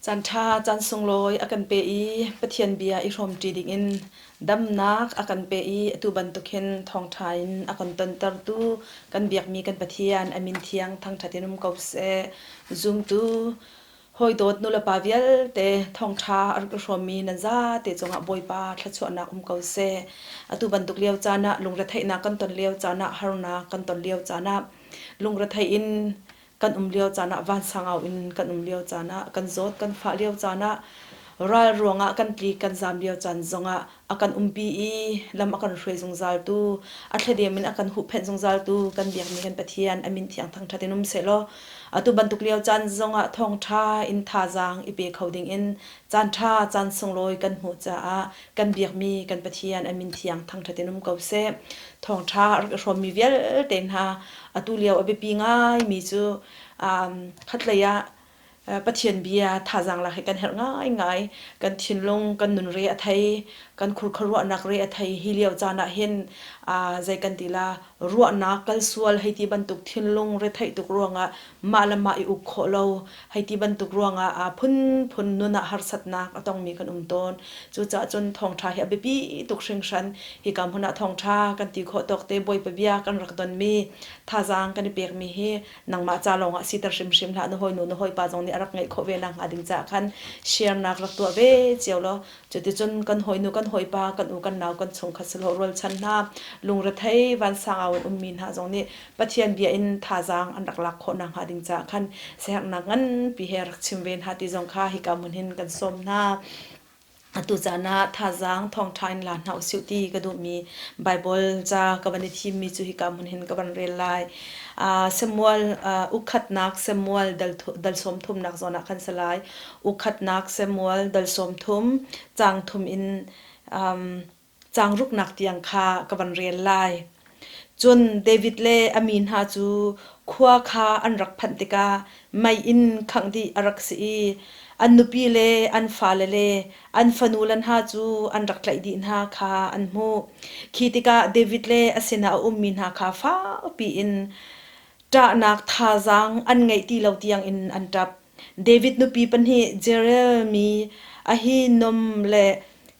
Caan ṭha, caan sunglawi a kan pe i Pathian bia i hrawmṭi dingin damnak a kan pe i atu bantuk hin thawngṭha in a kan tontertu kan biakmi kan Pathian a min thiang thangṭhat in um ko seh. Zumtu hawidawt nulepa vialte thawngṭha a rak i hrawmmi nan zate cungah Bawipa thluachuahnak um ko seh. Atu bantuk lio caan ah lungretheihnak kan ton lio caan ah harnak kan ton lio caan ah lungrethei in kan um lio caan ah vansangau in kan um lio caan ah kan zawt kan fah lio caan ah ral ruangah kan tlik kan zam lio caan zongah a kan umpi i lam a kan hruai zungzaltu a thladem in a kan huhphenh zungzaltu kan biakmi kan Pathian a min thiang thangṭhat in um sehlaw atu bantuk lio caan zongah thawngṭha in thazaang i pe kho dingin caan ṭha caan sunglawi kan hmuh caah kan biakmi kan Pathian a min thiang thangṭhat in um ko seh. Thawngṭha a rak i hrawmmi vialte hna atu lio a biapi ngaimi cu khatlei ah Pathian bia thazaang lak hi kan herh ngaingai. Kan thinlung, kan nun re a thei, kan khurkhuaruahnak re a thei. Hi lio caan ah hin zei kan ti la, ruahnak kalsual hei ti bantuk thinlung retheih tuk ruangah mah le mah i uk khawh lo hei ti bantuk ruangah aa phunphun nun ah harsatnak a tongmi kan um tawn. Cucaah cun thawngṭha hi a biapi tuk hringhran. Hika hmun ah thawngṭha kan ti khawh tawk te Bawipa bia kan rak donmi thazaang kan i pekmi hi nangmah ca lawngah siter hrimhrim hlah. Na hawinu na hawipa zong nih a rak ngeih khawh ve nakhnga ding caah khan share nak rak tuah ve cio law Cuticun kan hawinu kan hawipa, kan u kan nau, kan chungkhat sahlawh rualchan hna, lungrethei vansang au in ummi hna zong nih Pathian bia in thazaang an rak lak khawh nakhnga ding caah khan siaherhnak nganpi he rak chim ve hna ti zong kha hika hmun hin kan sawm hna. Atu caan ah thazaang thawngṭha in la hna usih ti ka duhmi Baibal ca ka van i thimmi cu hika hmun hin ka van rel lai. Samuel ukhatnak Samuel dal sawm thumnak zawn ah khan si lai. Ukhatnak Samuel dal sawm thum caang thum in caang ruknak tiang kha ka van rel lai. Cun David le a mi hna cu khua kha an rak phanh tikah mei in khangh dih a rak si i an nupi le an fale le an fanule hna cu an rak tlaih dih hna kha an hmuh. Khi tikah David le a sinah a ummi hna kha fakpi in ṭahnak thazaang an ngeih ti lo tiangin an ṭap. David nupi pahnih Jerel mi Ahinoam le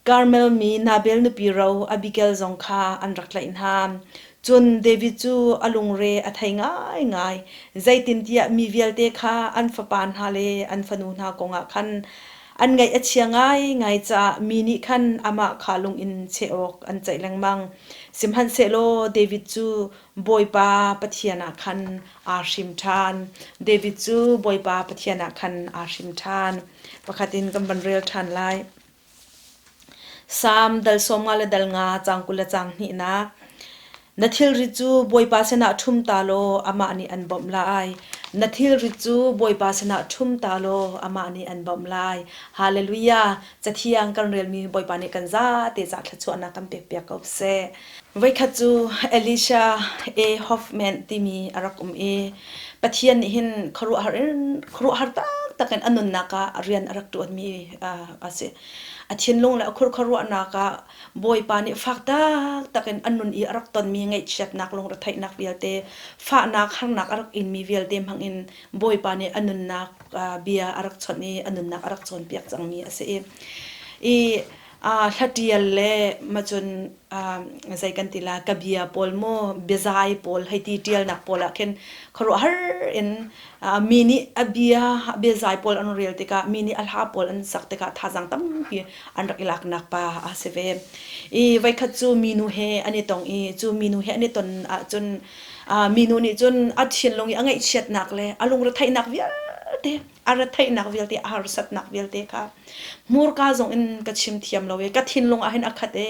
Karmel mi Nabal nupi ro Abigail zong kha an rak tlaih hna. Cun David cu a lungre a thei ngaingai, zeitintiah mi vialte kha an fapa hna le an fanu hna kongah khan an ngaih a chia ngaingai caah mi nih khan amah kha lung in cheh awk an ceih lengmang. Sihmanhsehlaw David cu Bawipa Pathian ah khan aa hrim ṭhan. David cu Bawipa Pathian ah khan aa hrim ṭhan. Pakhat in kan van rel ṭhan lai. Salm dal 50 le dal nga caang 20 le caang hnihnak. Na thilrit cu Bawipa sinah ṭhum ta law amah nih an bawmh lai. Na thilrit cu Bawipa sinah ṭhum ta law amah nih an bawmh lai. Hallelujah! Cathiang kan relmi Bawipa nih kan zate cah thluachuahnak kan pekpiak ko seh. Voikhat cu Elisha A. Hoffman timi a rak um i Pathian nih hin khuaruahhar in khuaruahhar taktak in a nunnak ah rian a rak ṭuanmi a si. A thinlung le a khurkhuaruahnak ah Bawipa nih fak taktak in a nun i a rak tonmi ngaihchiatnak, lungretheihnak vialte, fahnak, harnak a rak inmi vialte hmangin Bawipa nih a nunnak bia a rak chawnh i a nunnak a rak cawnpiak cangmi a si i, i hlatial le macun zei kan ti la ka bia pawl mu biazai pawl hei ti tialnak pawl ah khin khuaruahhar in mi nih a bia biazai pawl an rel tikah mi nih a hla pawl an sak tikah thazaang tampi an rak i laknak pa a si ve i voikhat cu minu he an i tong i cu minu he an i ton ahcun minu nih cun a thinlung i a ngaihchiatnak le a lungretheihnak vialte a retheihnak vialte a harsatnak vialte kha hmurka zong in ka chim thiam lo e ka thinlung ah hin a khat e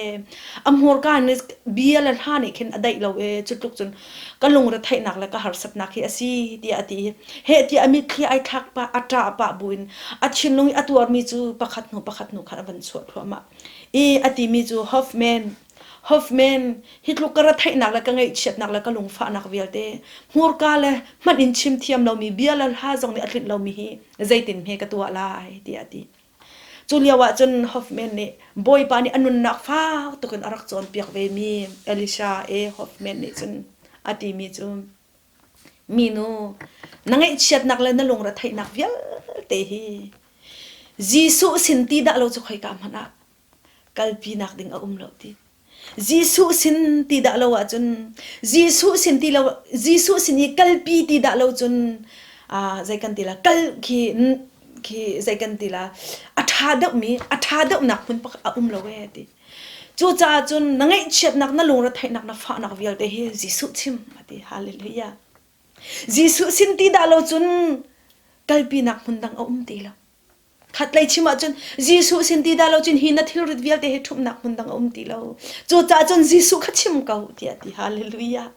a hmurka in bia le hla nih khin a daih lo e cu tluk cun ka lungretheihnak le ka harsatnak hi a si tiah a ti he tiah a mitthli ai thlak pah a ṭah pah buin a thinlung i a tuarmi cu pakhat hnu pakhat hnu khan a van chuah thluahmah i a timi cu Hoffman Hoffman hi tluk ka retheihnak le ka ngaihchiatnak le ka lungfahnak vialte hmurka le hmanh in chim thiam lomi bia le hla zong nih a tlinh lomi hi zeitin hme ka tuah lai tiah a ti. Cu lio ah cun Hoffman nih Bawipa nih a nunnak fak tuk in a rak cawnpiak vemi Elisha A. Hoffman nih cun a timi cu Minu, na ngaihchiatnak le na lungretheihnak vialte hi. Jesuh sin ti dah lo cu khoika hmanh ah kalpinak ding a um lo ti. Jesuh sin ti dah lo ahcun Jesuh sin ti lo Jesuh sin i kalpi ti dah lo cun zei kan ti la kal khi khi zei kan ti la a ṭha deuhmi a ṭha deuhnak hmun pakhat a um lo ee ti. Cucaah cun na ngaihchiatnak na lungretheihnak na fahnak vialte hi Jesuh chim a ti. Hallelujah. Jesuh sin ti dah lo cun kalpinak hmun dang a um ti lo. Khatlei chim ahcun Jesuh sin ti dah lo cun hi na thilrit vialte hi ṭhumhnak hmun dang a um ti lo. Cucaah cun Jesuh kha chim ko tiah a ti. Hallelujah.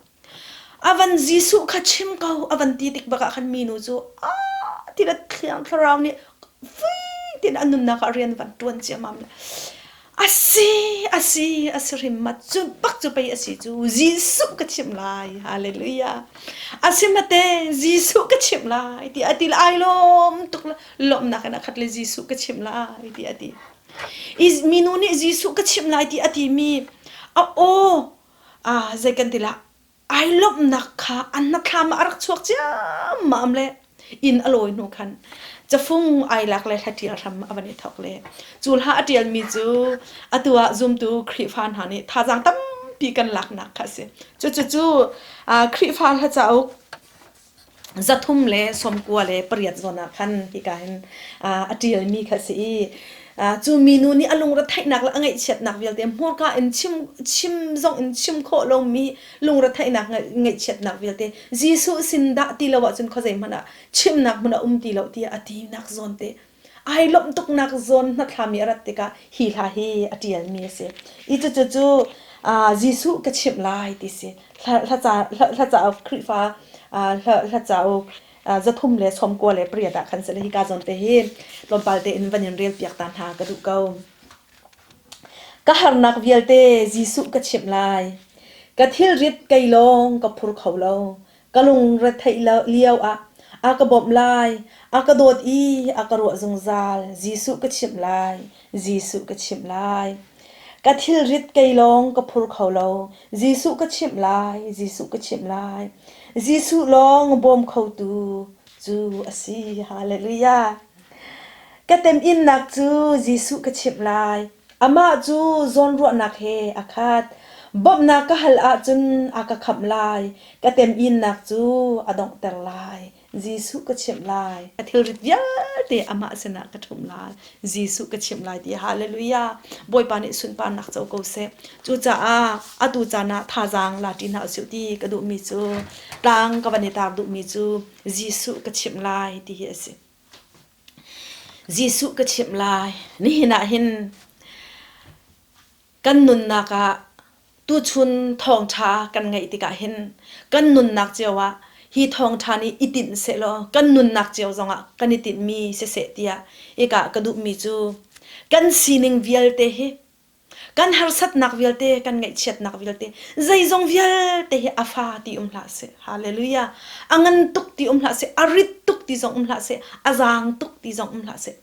A van Jesuh kha chim ko a van ti tik bak ah khan minu cu ah ti le thiang thlarau nih fui tin a nunnak ah rian van ṭuan ciammam le Asi, asi, asi hrim cu bak cu pei asi cu Jesuh ka chimh lai. Hallelujah. Asi mate Jesuh ka chimh lai ti ati ai lawm tuk lawmnak in a khat le Jesuh ka chimh lai ti ati. Minu nih Jesuh ka chimh lai ti ati mi a aw ah zei kan ti la ai lawmhnak kha an hnathlam ah a rak chuak ciammam le inn a lawi hnu khan cafung ai lak le hla ṭial hram a van i thawk le cu hla a ṭialmi cu atu ah zumtu Khrihfa hna nih thazaang tampi kan laknak kha a si. Cucu Khrihfa hla cauk 398 zawn ah khan hika hin a ṭialmi kha a si i cu minu nih a lungretheihnak le a ngaihchiatnak vialte hmurka in chim chim zong in chim khawh lomi lungretheihnak ngaihchiatnak vialte Jesuh sin dah ti lo ahcun khuazei hmanh ah chimnak hmun a um ti lo tiah a tinak zawn te ai lawmh tuknak zawn hnathlam i a rat tikah hi hla hi a ṭialmi a si. I cucu cu Jesuh ka chimh lai ti si. Hla cauk Khrihfa hla cauk 398 ah khan si le hika zawn te hi tlawmpal tein van in rel piak ta hna ka duh ko. Ka harnak vialte Jesuh ka chimh lai. Ka thilrit kei lawng ka phur kho lo. Ka lungretheih lio ah a ka bawmh lai, a ka dawt i a ka ruah zungzal. Jesuh ka chimh lai, Jesuh ka chimh lai. Ka thilrit kei lawng ka phur kho lo. Jesuh ka chimh lai, Jesuh ka chimh lai. Jesuh lawng bawm khotu cu a si. Hallelujah. Ka temhinnak cu Jesuh ka chimh lai. Amah cu zawnruahnak he a khat. Bawmhnak ka hal ahcun a ka khamh lai. Ka temhinnak cu a donghter lai. Jesuh ka chimh lai. A thilrit vialte amah sinah ka ṭhumh lai. Jesuh ka chimh lai ti hallelujah. Bawipa nih sunparnak co ko seh. Cucaah atu caan ah thazaang la ṭi hna usih ti ka duhmi cu tlang ka van i tar duhmi cu Jesuh ka chimh lai ti hi a si. Jesuh ka chimh lai. Nihin ah hin kan nunnak ah tuchun thawngṭha kan ngeih tikah hin kan nunnak cio ah hi thawngṭha nih i tinh sehlaw kan nunnak cio zongah kan i tinhmi siseh tiah hika ka duhmi cu kan sining vialte hi Kan harsatnak vialte, kan ngaihchiatnak vialte, zeizong vialte hi a fa ti um hlah seh. Hallelujah. A ngan tuk ti um hlah seh, a rit tuk ti zong um hlah seh, a zaang tuk ti zong um hlah seh.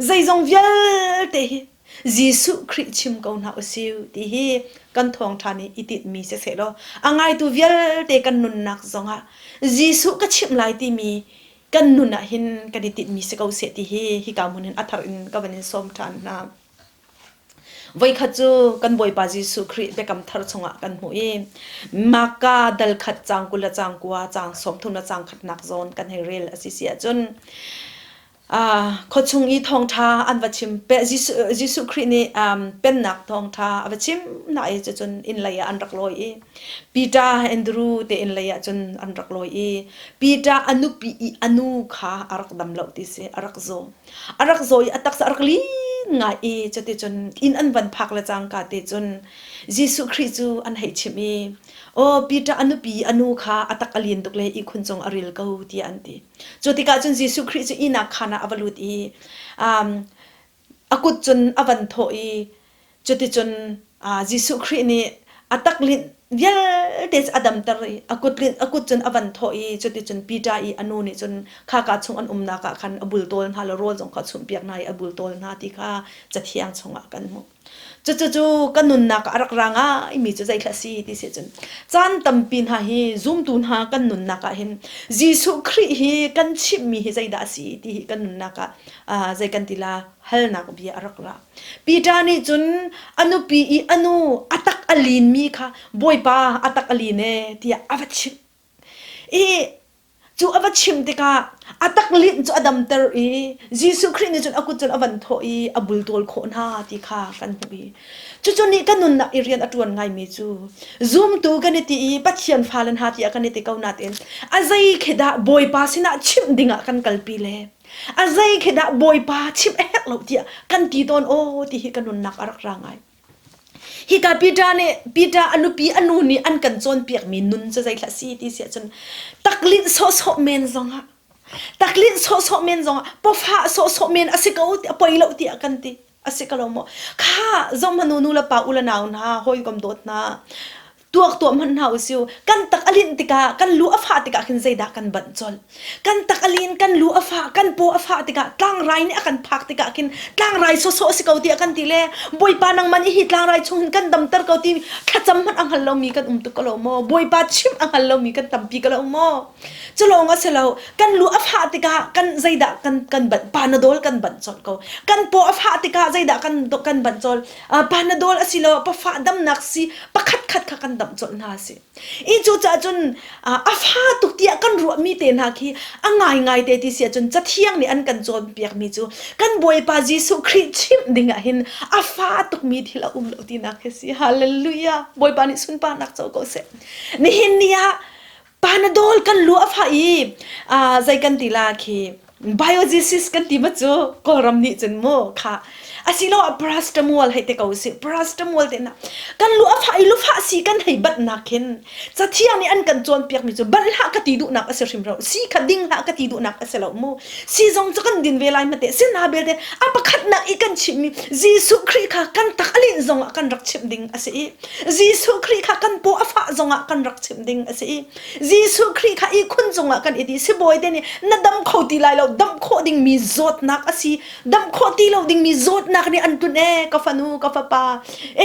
Zeizong vialte hi Jesuh Khrih chim ko hna usih ti hi kan thawngṭha nih i tinhmi siseh law a ngaitu vialte kan nunnak zongah Jesuh ka chimh lai timi kan nun ah hin kan i tinhmi si ko seh ti hi hika hmun hin a thar in ka van in sawm ṭhan hna. Voikhat cu kan Bawipa Jesuh Khrih Biakam Thar chungah kan hmuh i Marka dal khat caang 20 le caang 9, caang 30 le caang khatnak zawn kan hei rel a si si ahcun khuachung i thawngṭha an va chim Jesuh Khrih nih pennak thawngṭha a va chim hna i cucun inn lei ah an rak lawi i Peter Andrew te inn lei ah cun an rak lawi i Peter a nupi i a nu kha a rak dam lo ti si a rak zaw. A rak zaw i a taksa a rak lin ngai i cuticun inn an van phak le cangka te cun Jesuh Khrih cu an hei chimh i aw Peter a nupi a nu kha a tak a lin tuk le ihkhun cung a ril ko tiah an ti. Cu tikah cun Jesuh Khrih cu ihnak khaan ah a va lut i um, a kut cun a van thawh i Cuticun Jesuh Khrih nih a taklinh vialte cu a damter i a kut a kut cun a van thawh i cuticun Peter i a nu nih cun khaka chung an umnak ah khan a bultawl hna le rawl zong kha a chumhpiak hna i a bultawl hna ti kha Cathiang chungah kan hmuh. Cucu kan nunnak ah a rak ra ngaimi cu zeithla a si ti si cun caan tampi hna hi zumtu hna kan nunnak ah hin Jesuh Khrih hi kan chimhmi hi zeidah a si ti hi kan nunnak ah zei kan ti la halnak bia a rak ra. Peter nih cun a nupi i a nu a tak a linmi kha Bawipa a tak a lin ee tiah a va chimh. I Cu a va chim tikah a taklinh cu a damter i Jesuh Khrih nih cun a kut cun a van thawh i a bultawl khawh hna ti kha kan hmuh i cucu nih kan nunnak i rian a ṭuan ngaimi cu zumtu kan i ti i Pathian fale hna tiah kan i ti ko nain a zei khi dah Bawipa sinah chimh dingah kan kalpi le a zei khi dah Bawipa chimh a herh lo tiah kan ti tawn aw ti hi ka nunnak a rak ra ngai. Hika Peter nih Peter a nupi a nu nih an kan cawnpiakmi nun cu zeithlah si ti si ahcun taklinh sawhsawh men zongah taklinh sawhsawh men zongah pawfah sawhsawh men a si ko a poi lo tiah kan ti a si ko lo maw kha zohmanu nu le pa u le nau hna hawikom dawt hna tuak tuah hmanh hna usih kan tak a linh tikah kan lu a fah tikah khin zeidah kan banh colh kan tak a lin kan lu a fah kan paw a fah tikah tlangrai nih a kan phak tikah khin tlangrai sawsawh si ko tiah kan ti le bawipa nangman i hi tlangrai chung hin kan damter ko ti thlacam hmanh a hngal lomi kan um tuk ko lo maw bawipa chimh a hngal lomi kan tampi ko lo maw cu lawng a si lo kan lu a fah tikah kan zeidah kan kan banh panadol kan banh colh ko kan paw a fah tikah zeidah kan kan banh colh panadol asilo pafah damnak si pakhat khat kha kan damh colh hna si i cu caah cun a fa tuk tiah kan ruahmi te hna khi a ngaingai te ti si ahcun cathiang nih an kan cawnpiakmi cu kan Bawipa Jesuh Khrih chimh ding ah hin a fa tukmi thil a um lo tinak khi si hallelujah Bawipa nih sunparnak co ko seh nihin ni ah Panadol kan lu a fah i zei kan ti la khi biogesis kan ti ma cu kawlram nih cun mu kha asiloah paracetamol hei te ko si paracetamol te na kan lu a fah i lufah si kan hei bat nak hin cathiang nih an kan cawnpiak mi cu bat hlah ka ti duhnak a si hrim ro si kha ding hlah ka ti duhnak a si lo mu si zong cu kan din ve lai mate sin ha belte a pakhatnak i kan chimmi Jesuh Khrih kha kan tak alin zong ah kan rak chimh ding a si i Jesuh Khrih kha kan paw a fah zongah kan rak chimh ding a si i Jesuh Khrih kha ihkhun cungah kan i ti sibawi te nih na dam kho ti lai lo dam khawh dingmi zawtnak a si dam khawh ti lo dingmi zawtnak nih an tun e ka fanu ka fapa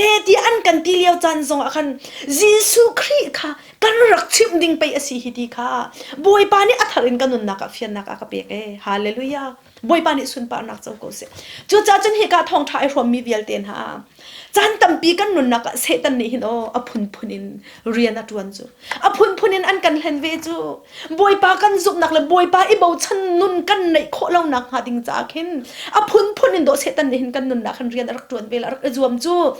e ti an kan ti lio caan zongah khan Jesuh Khrih kha kan rak chimh ding pei a si hi ti kha Bawipa nih a thar in ka nunnak ah fiannak a ka pek e hallelujah Bawipa nih sunparnak co ko seh. Cucaah cun hika thawngṭha ai hrawmmi vialte hna caan tampi kan nunnak ah Satan nih hin aw a phunphun in rian a ṭuan cu. A phunphun in an kan hlen ve cu. Bawipa kan zumhnak le Bawipa i bochan nun kan neih khawh lonak hnga ding caah khin a phunphun in dawh Satan nih hin kan nunnak hin rian a rak ṭuan ve le a rak i zuam cu.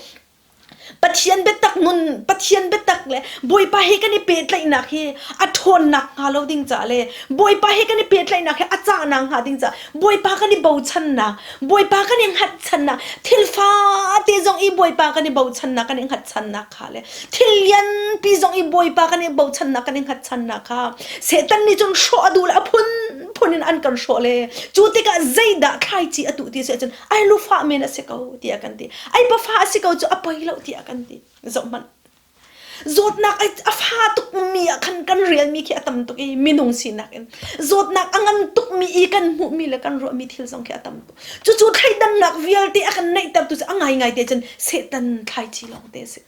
Pathian biatak nun Pathian biatak le Bawipa he kan i pehtlaihnak hi a ṭhawnnak hnga lo ding caah le Bawipa he kan i pehtlaihnak hi a cahnak hnga ding caah Bawipa kan i bochannak Bawipa kan i hngatchannak thil fate zong i Bawipa kan i bochannak kan i hngatchannak kha le thil lianpi zong i Bawipa kan i bochannak kan i hngatchannak kha Satan nih cun hrawh a duh le a phunphun in an kan hrawh le cu tikah zeidah thlaici a tuh ti si ahcun ai lufah men a si ko tiah kan ti ai pafa a si ko cu a poi lo tiah kan ti zoh hmanh zawtnak a fa tuk mi ah khan kan rialmi khi a tam tuk i minung sinak in zawtnak a ngan tuk mi i kan hmuhmi le kan ruahmi thil zong khi a tam tuk cucu thleidannak vialte a kan neihtertu cu a ngaingai te cun Satan thlaici lawng te a si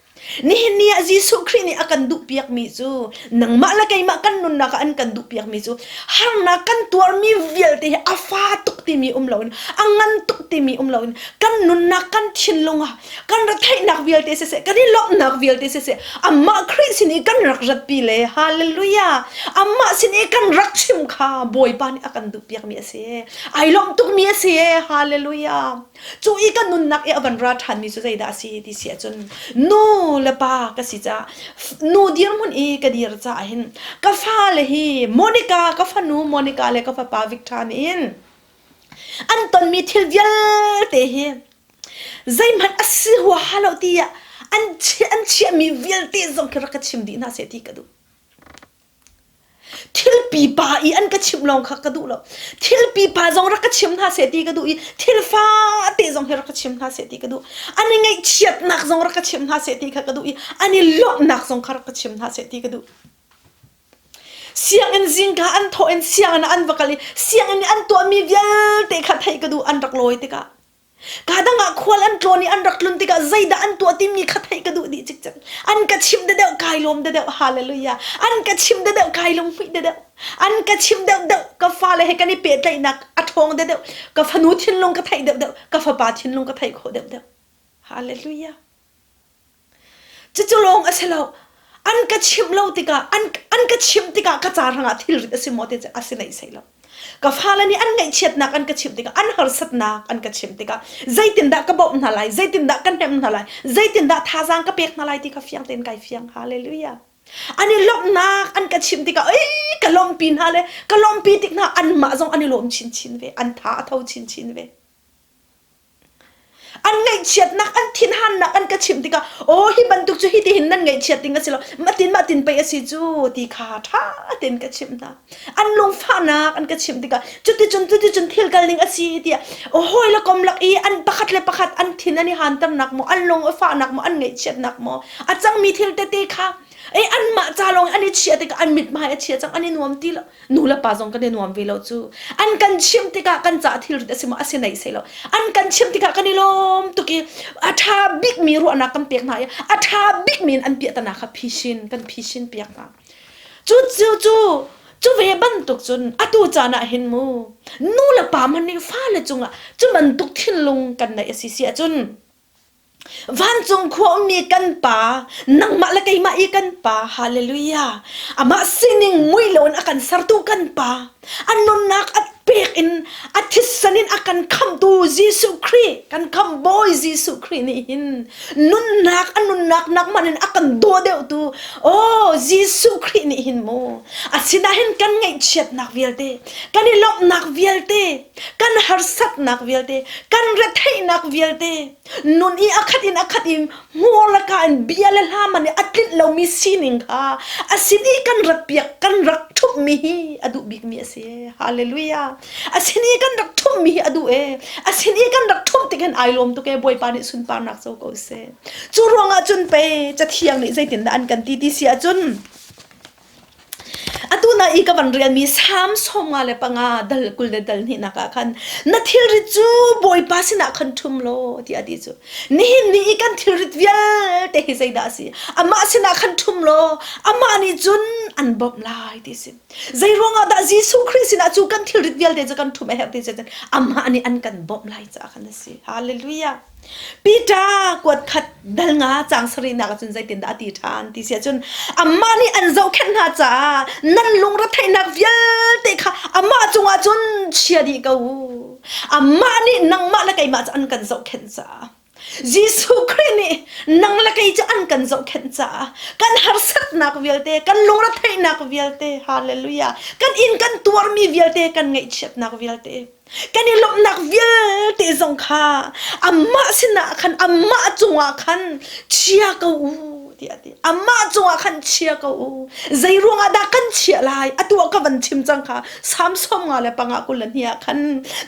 Nihin ni ah Jesuh Khrih nih a kan duhpiakmi cu nangmah le keimah kan nunnak ah an kan duhpiakmi cu harnak kan tuarmi vialte hi a fa tuk timi um loin a ngan tuk timi um loin kan nunnak kan thinlung ah kan retheihnak vialte siseh kan i lawmhnak vialte siseh amah Khrih sin i kan rak ratpi le hallelujah amah sin i kan rak chim kha Bawipa nih a kan duhpiakmi a si ai lawmh tukmi a si hallelujah Cu i ka nunnak i a van ra ṭhanmi cu zeidah a si ti si ahcun nu le pa ka si caah nu dirhmun i ka dir caah hin ka fale hi Monica ka fanu Monica le ka fapa Victor nih hin an tonmi thil vialte hi zeihmanh a si huaha lo tiah an an chiahmi vialte zong khi rak ka chim dih hna seh ti ka duh. Thil pipa i an ka chimh lawng kha ka duh lo. Thil pipa zong rak ka chim hna seh ti ka duh i thil fate zong hi rak ka chim hna seh ti ka duh. An i ngaihchiatnak zong rak ka chim hna seh ti kha ka duh i an i lawmhnak zong kha rak ka chim hna seh ti ka duh. Sianginn zingka an thawh in sianginn ah an va kal i sianginn i an tuahmi vialte kha theih ka duh an rak lawi tikah. Ka dang ah khual an tlawn i an rak tlun tikah zeidah an tuah timi kha theih ka duh dih cikcek. An ka chimh deuh kai lawm deuh hallelujah. An ka chimh deuh kai lunghmuih deuh. An ka chimh deuh deuh ka fale he kan i pehtlaihnak a ṭhawng deuh. Ka fanu thinlung ka theih deuh deuh. Ka fapa thinlung ka theih khawh deuh deuh. Hallelujah. Cucu lawng a si lo. An ka chimh lo tikah an an ka chimh tikah ka ca hrangah thilrit a si maw ti cu a si naih sei lo. Ka fale nih an ngaihchiatnak an ka chimh tikah an harsatnak an ka chimh tikah zeitindah ka bawmh hna lai, zeitindah ka hnemh hna lai, zeitindah thazaang ka pek hna lai ti kha fiang tein kai fiang. Hallelujah. An i lawmhnak an ka chimh tikah ei ka lawmhpi hna le ka lawmhpi tik hna anmah zong an i lawm chinchin ve, an tha a tho chinchin ve. An ngaihchiatnak, an thinhannak an ka chimh tikah, aw hi bantuk cu hitihin nan ngaihchiat ding a si lo, mahtin mahtin pei a si cu ti kha ṭha tein ka chimh hna. An lungfahnak an ka chimh tikah, cuticun cuticun thil kal ning a si tiah hawi le kom lak i an pakhat le pakhat an thin an i hanternak maw, an lung a fahnak maw, an ngaihchiatnak maw, a cangmi thil tete kha ei anmah ca lawng an i chiah tikah an mithmai a chia cang, an i nuam ti lo. Nu le pa zong kan i nuam ve lo cu. An kan chimh tikah kan caah thilrit a si maw a si naih sei lo. An kan chimh tikah kan i lawm tuk i a ṭha bikmi ruahnak kan pek hna i a ṭha bikmi in an piahtana kha phisin kan phisin piak hna. Cu cu cu cu ve bantuk cun atu caan ah hin mu nu le pa hmanh nih fale cungah cu bantuk thinlung kan neih a si si ahcun Vancung khua ummi kan Pa, nangmah le keimah i kan Pa, hallelujah. Amah sining mui loin a kan sertu kan Pa, a nunnak a pek in a thisen in a kan khamhtu Jesuh Khrih, kan khamh Bawi Jesuh Khrih nih hin nunnak a nunnak nakman in a kan daw deuhtu oh Jesuh Khrih nih hin mu a sinah hin kan ngaihchiatnak vialte, kan i lawmhnak vialte, kan harsatnak vialte, kan retheihnak vialte, nun i a khat in a khat in hmur le ka in bia le hla man i a tlinh lomi sining kha a sin i kan rat piak kan rak ṭhumhmi hi a duh bikmi a si. Hallelujah. A sin i kan rak ṭhumhmi hi a duh e. A sin i kan rak ṭhumh tik hin ai lawm tuk e. Bawipa nih sunparnak co ko seh. Cu ruangah cun pei Cathiang nih zeitindah an kan ti ti si ahcun Atu na i ka van rialmi Salm 55 dal 20 le dal hnihnak ah khan na thilrit cu Bawipa sinah khan ṭhum law tiah a ti cu. Nihin ni i kan thilrit vialte hi zeidah a si? Amah sinah khan ṭhum law amah nih cun an bawmh lai ti si. Zei ruangah dah Jesuh Khrih sinah cu kan thilrit vialte cu kan ṭhum a herh ti si amah nih an kan bawmh lai caah khan a si. Hallelujah. Peter kuat khat dal nga cang sarihnak ahcun zeitindah a ti ṭhan ti si ahcun amah nih an zohkhenh hna caah nan lungretheihnak vialte kha amah cungah cun chia dih ko u. Amah nih nangmah le keimah cu an kan zohkhenh caah Jesuh Khrih nih nang le kei cu an kan zohkhenh caah kan harsatnak vialte kan lungretheihnak vialte hallelujah kan inn kan tuarmi vialte kan ngaihchiatnak vialte kan i lawmhnak vialte zong kha amah sinah khan amah cungah khan chia ko u tiah a ti amah cungah khan chia ko u zei ruangah dah kan chiah lai atu ah ka van chim cang kha Salm 55 21 ah khan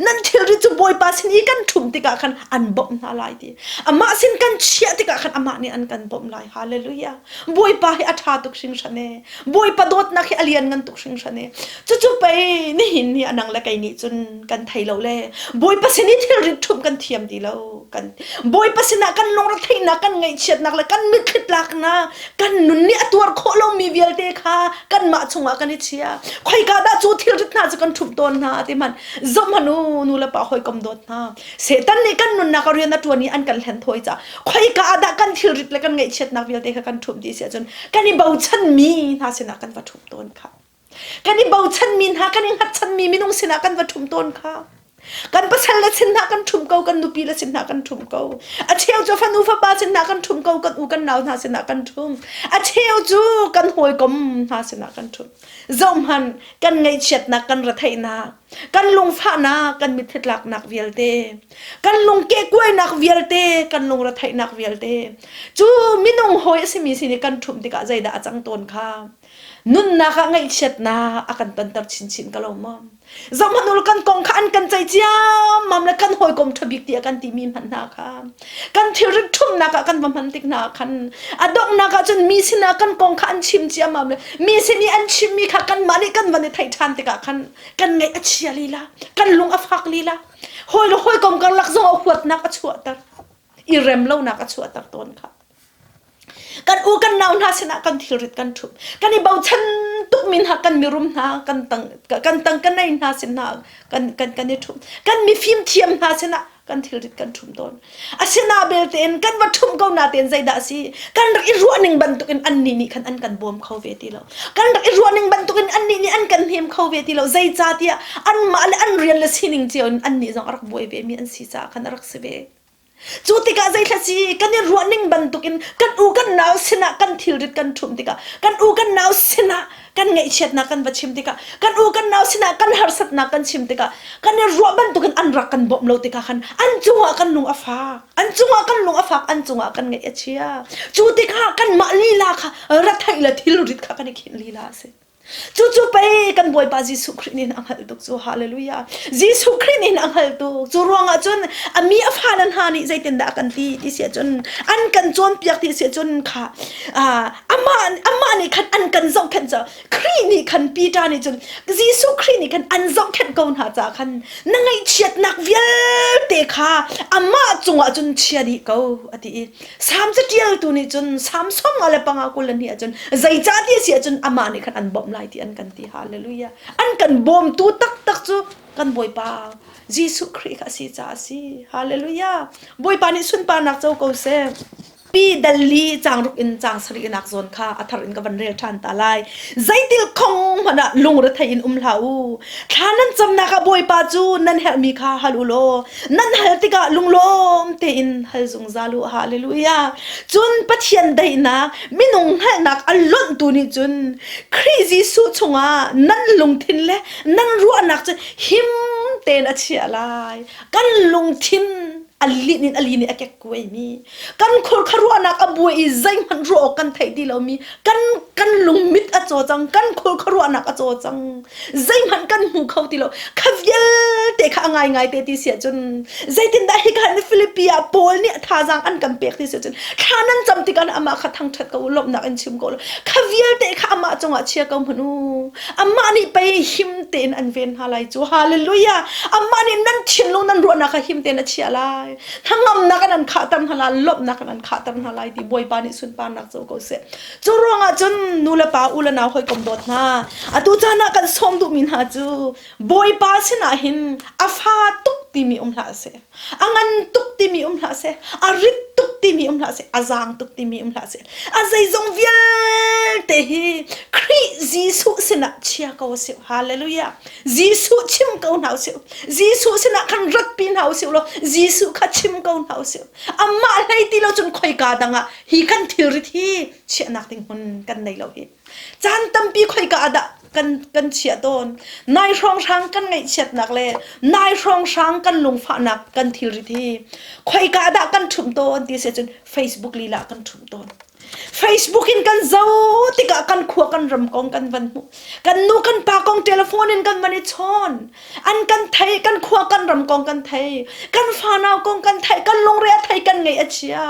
nan thilri cu Bawipa sin i kan ṭhumh tikah khan an bawmh hna lai ti amah sin kan chiah tikah khan amah nih an kan bawmh lai hallelujah Bawipa hi a ṭha tuk hringhran e Bawipa dawtnak hi a lianngan tuk hringhran e cucu pei nihin ni anang le kei nih cun kan thei lo le Bawipa sin i thilrit ṭhumh kan thiam ti lo kan Bawipa sinah kan lungretheihnak kan ngaihchiatnak le kan mitthli tlaknak kan nun nih a tuar khawh lomi vialte kha kanmah chungah kan i chia khoika dah cu thilrit hna cu kan ṭhumh tawn hna ti hmanh zoh hmanh u nu le pa hawikom dawt hna Satan nih kan nunnak a rian a ṭuan i an kan hlen thawi caah khoika ah dah kan thilrit le kan ngaihchiatnak vialte kha kan ṭhumh ti si ahcun kan i bochanmi hna sinah kan va ṭhumh tawn kha kan i bochanmi hna kan i hngatchanmi minung sinah kan va ṭhumh tawn kha kan pasal le sin hna kan ṭhumh ko kan nupi le sin hna kan ṭhumh ko a cheu cu fanu fapa sin hna kan ṭhumh ko kan u kan nau hna sinah kan ṭhumh a cheu cu kan hawikom hna sinah kan ṭhumh zohhmanh kan ngaihchiatnak kan retheihnak kan lungfahnak kan mitthli tlaknak vialte kan lungkehkuainak vialte kan lungretheihnak vialte cu minung hawi a simi sin i kan ṭhumh tikah zeidah a cang tawn kha nunnak ah ngaihchiatnak a kan tonter chinchin ka lo maw? Zohhmanh u kan kong kha an kan ceih ciammam le kan hawikom ṭha bik tiah kan timi hmanh hna kha kan thilrit ṭhumhnak ah kan va hman tik hna khan a donghnak ah cun mi sinah kan kong kha an chim ciammam le mi sin i an chimmi kha kanmah nih kan van i theih ṭhan tikah khan kan ngaih a chia lila, kan lung a fak lila, hawi le hawikom karlak zong ah huatnak a chuahter, i rem lonak a chuahter tawn kha. Kan u kan nau hna sinah kan thilrit kan ṭhumh. Kan i bochan tukmi hna kan mirum hna kan tang kan tang kan nei hna sin hna kan kan kan i ṭhumh. Kan mifim thiam hna sinah kan thilrit kan ṭhumh tawn. Asina belte in kan va ṭhumh ko na tein zeidah a si? Kan rak i ruahning bantukin annih nih khan an kan bawm kho ve ti lo. Kan rak i ruahning bantukin annih nih an kan hnem kho ve ti lo. Zeicahtiah anmah le an rian le sining cio in annih zong a rak buai ve mi an si caah khan a rak si ve. Cu tikah zeithla si kan i ruahning bantukin kan u kan nau sinah kan thilrit kan ṭhumh tikah kan u kan nau sinah kan ngaihchiatnak kan va chim tikah kan u kan nau sinah kan harsatnak kan chim tikah kan i ruah bantukin an rak kan bawmh lo tikah khan an cungah kan lung a fak, an cungah kan lung a fak, an cungah kan ngaih a chia. Cu tikah kanmah lila kha retheih le thilrit kha kan i khinh lila a si. Cucu pei kan Bawipa Jesuh Khrih nih a hngalh tuk cu. Hallelujah. Jesuh Khrih nih a hngalh tuk. Cu ruangah cun a mi a fale hna nih zeitindah a kan ti ti si ahcun an kan cawnpiak ti si ahcun kha amah amah nih khan an kan zohkhenh ca Khrih nih khan Peter nih cun Jesuh Khrih nih khan an zohkhenh ko hna caah khan na ngaihchiatnak vialte kha amah cungah cun chia dih ko a ti i Salm caṭialtu nih cun Salm 55 22 ahcun zeicah ti a si ahcun amah nih khan an bawmh lai ti an kan ti. Hallelujah. An kan bawmtu taktak cu kan Bawipa Jesuh Khrih kha a si caah a si. Hallelujah. Bawipa nih sunparnak co ko seh. Pi dal li caang ruk in caang sarih nak zawn kha a thar in ka van rel ṭhan ta lai. Zeitil khong hmanh ah lungrethei in um hlah u. Thla nan camnak ah Bawipa cu nan herhmi kha hal u law nan hal tikah lunglawm tein hal zungzal u. Hallelujah. Cun Pathian daihnak minung hngalhnak a lonhtu nih cun Khrih Jesuh chungah nan lungthin le nan ruahnak cu him tein a chiah lai. Kan lungthin a lin in a lin i a kekkuaimi kan khurkha ruahnak a buai i zeihmanh ruah awk kan theih ti lomi kan kan lungmit a caw cang, kan khurkha ruahnak a caw cang, zeihmanh kan hmu kho ti lo. Kha vialte kha a ngaingai te ti si ahcun zeitindah hika hin Philippi ah Paul nih thazaang an kan pek ti si ahcun thla nan cam tikah amah kha thangṭhat ko u, lawmhnak in chim ko u. Kha vialte kha amah cungah chia ko hmanh u, amah nih pei him tein an ven hna lai cu. Hallelujah! Amah nih nan thinlung nan ruahnak kha him tein a chiah lai, hnangamnak in an khahter hna lai, lawmhnak in an khahter hna lai ti Bawipa nih sunparnak co ko seh. Cu ruangah cun nu le pa, u le nau, hawikom dawt hna, atu caan ah kan sawm duhmi hna cu Bawipa sinah hin a fa tuk timi um hlah seh, a ngan tuk timi um hlah seh, a rit tuk timi um hlah seh, a zaang tuk timi um hlah seh, a zeizong vialte hi Khrih Jesuh sinah chia ko sih. Hallelujah! Jesuh chim ko hna usih. Jesuh sinah khan ratpi hna usih law Jesuh kha chim ko hna usih. Amah hlei ti lo cun khoika dang ah hi kan thilrit hi chiahnak ding hmun kan nei lo hi. Caan tampi khoika ah dah kan kan chiah tawn. Nai hrawnghrang kan ngaihchiatnak le nai hrawnghrang kan lungfahnak kan thilrit hi khoika ah dah kan ṭhumh tawn ti si cun Facebook lila kan ṭhumh tawn. Facebook in kan zoh tikah kan khua kan ram kong kan van hmuh. Kan nu kan pa kong telephone in kan van i chawn. An kan thei, kan khua kan ram kong kan thei. Kan fanau kong kan thei, kan lungre a thei, kan ngaih a chia.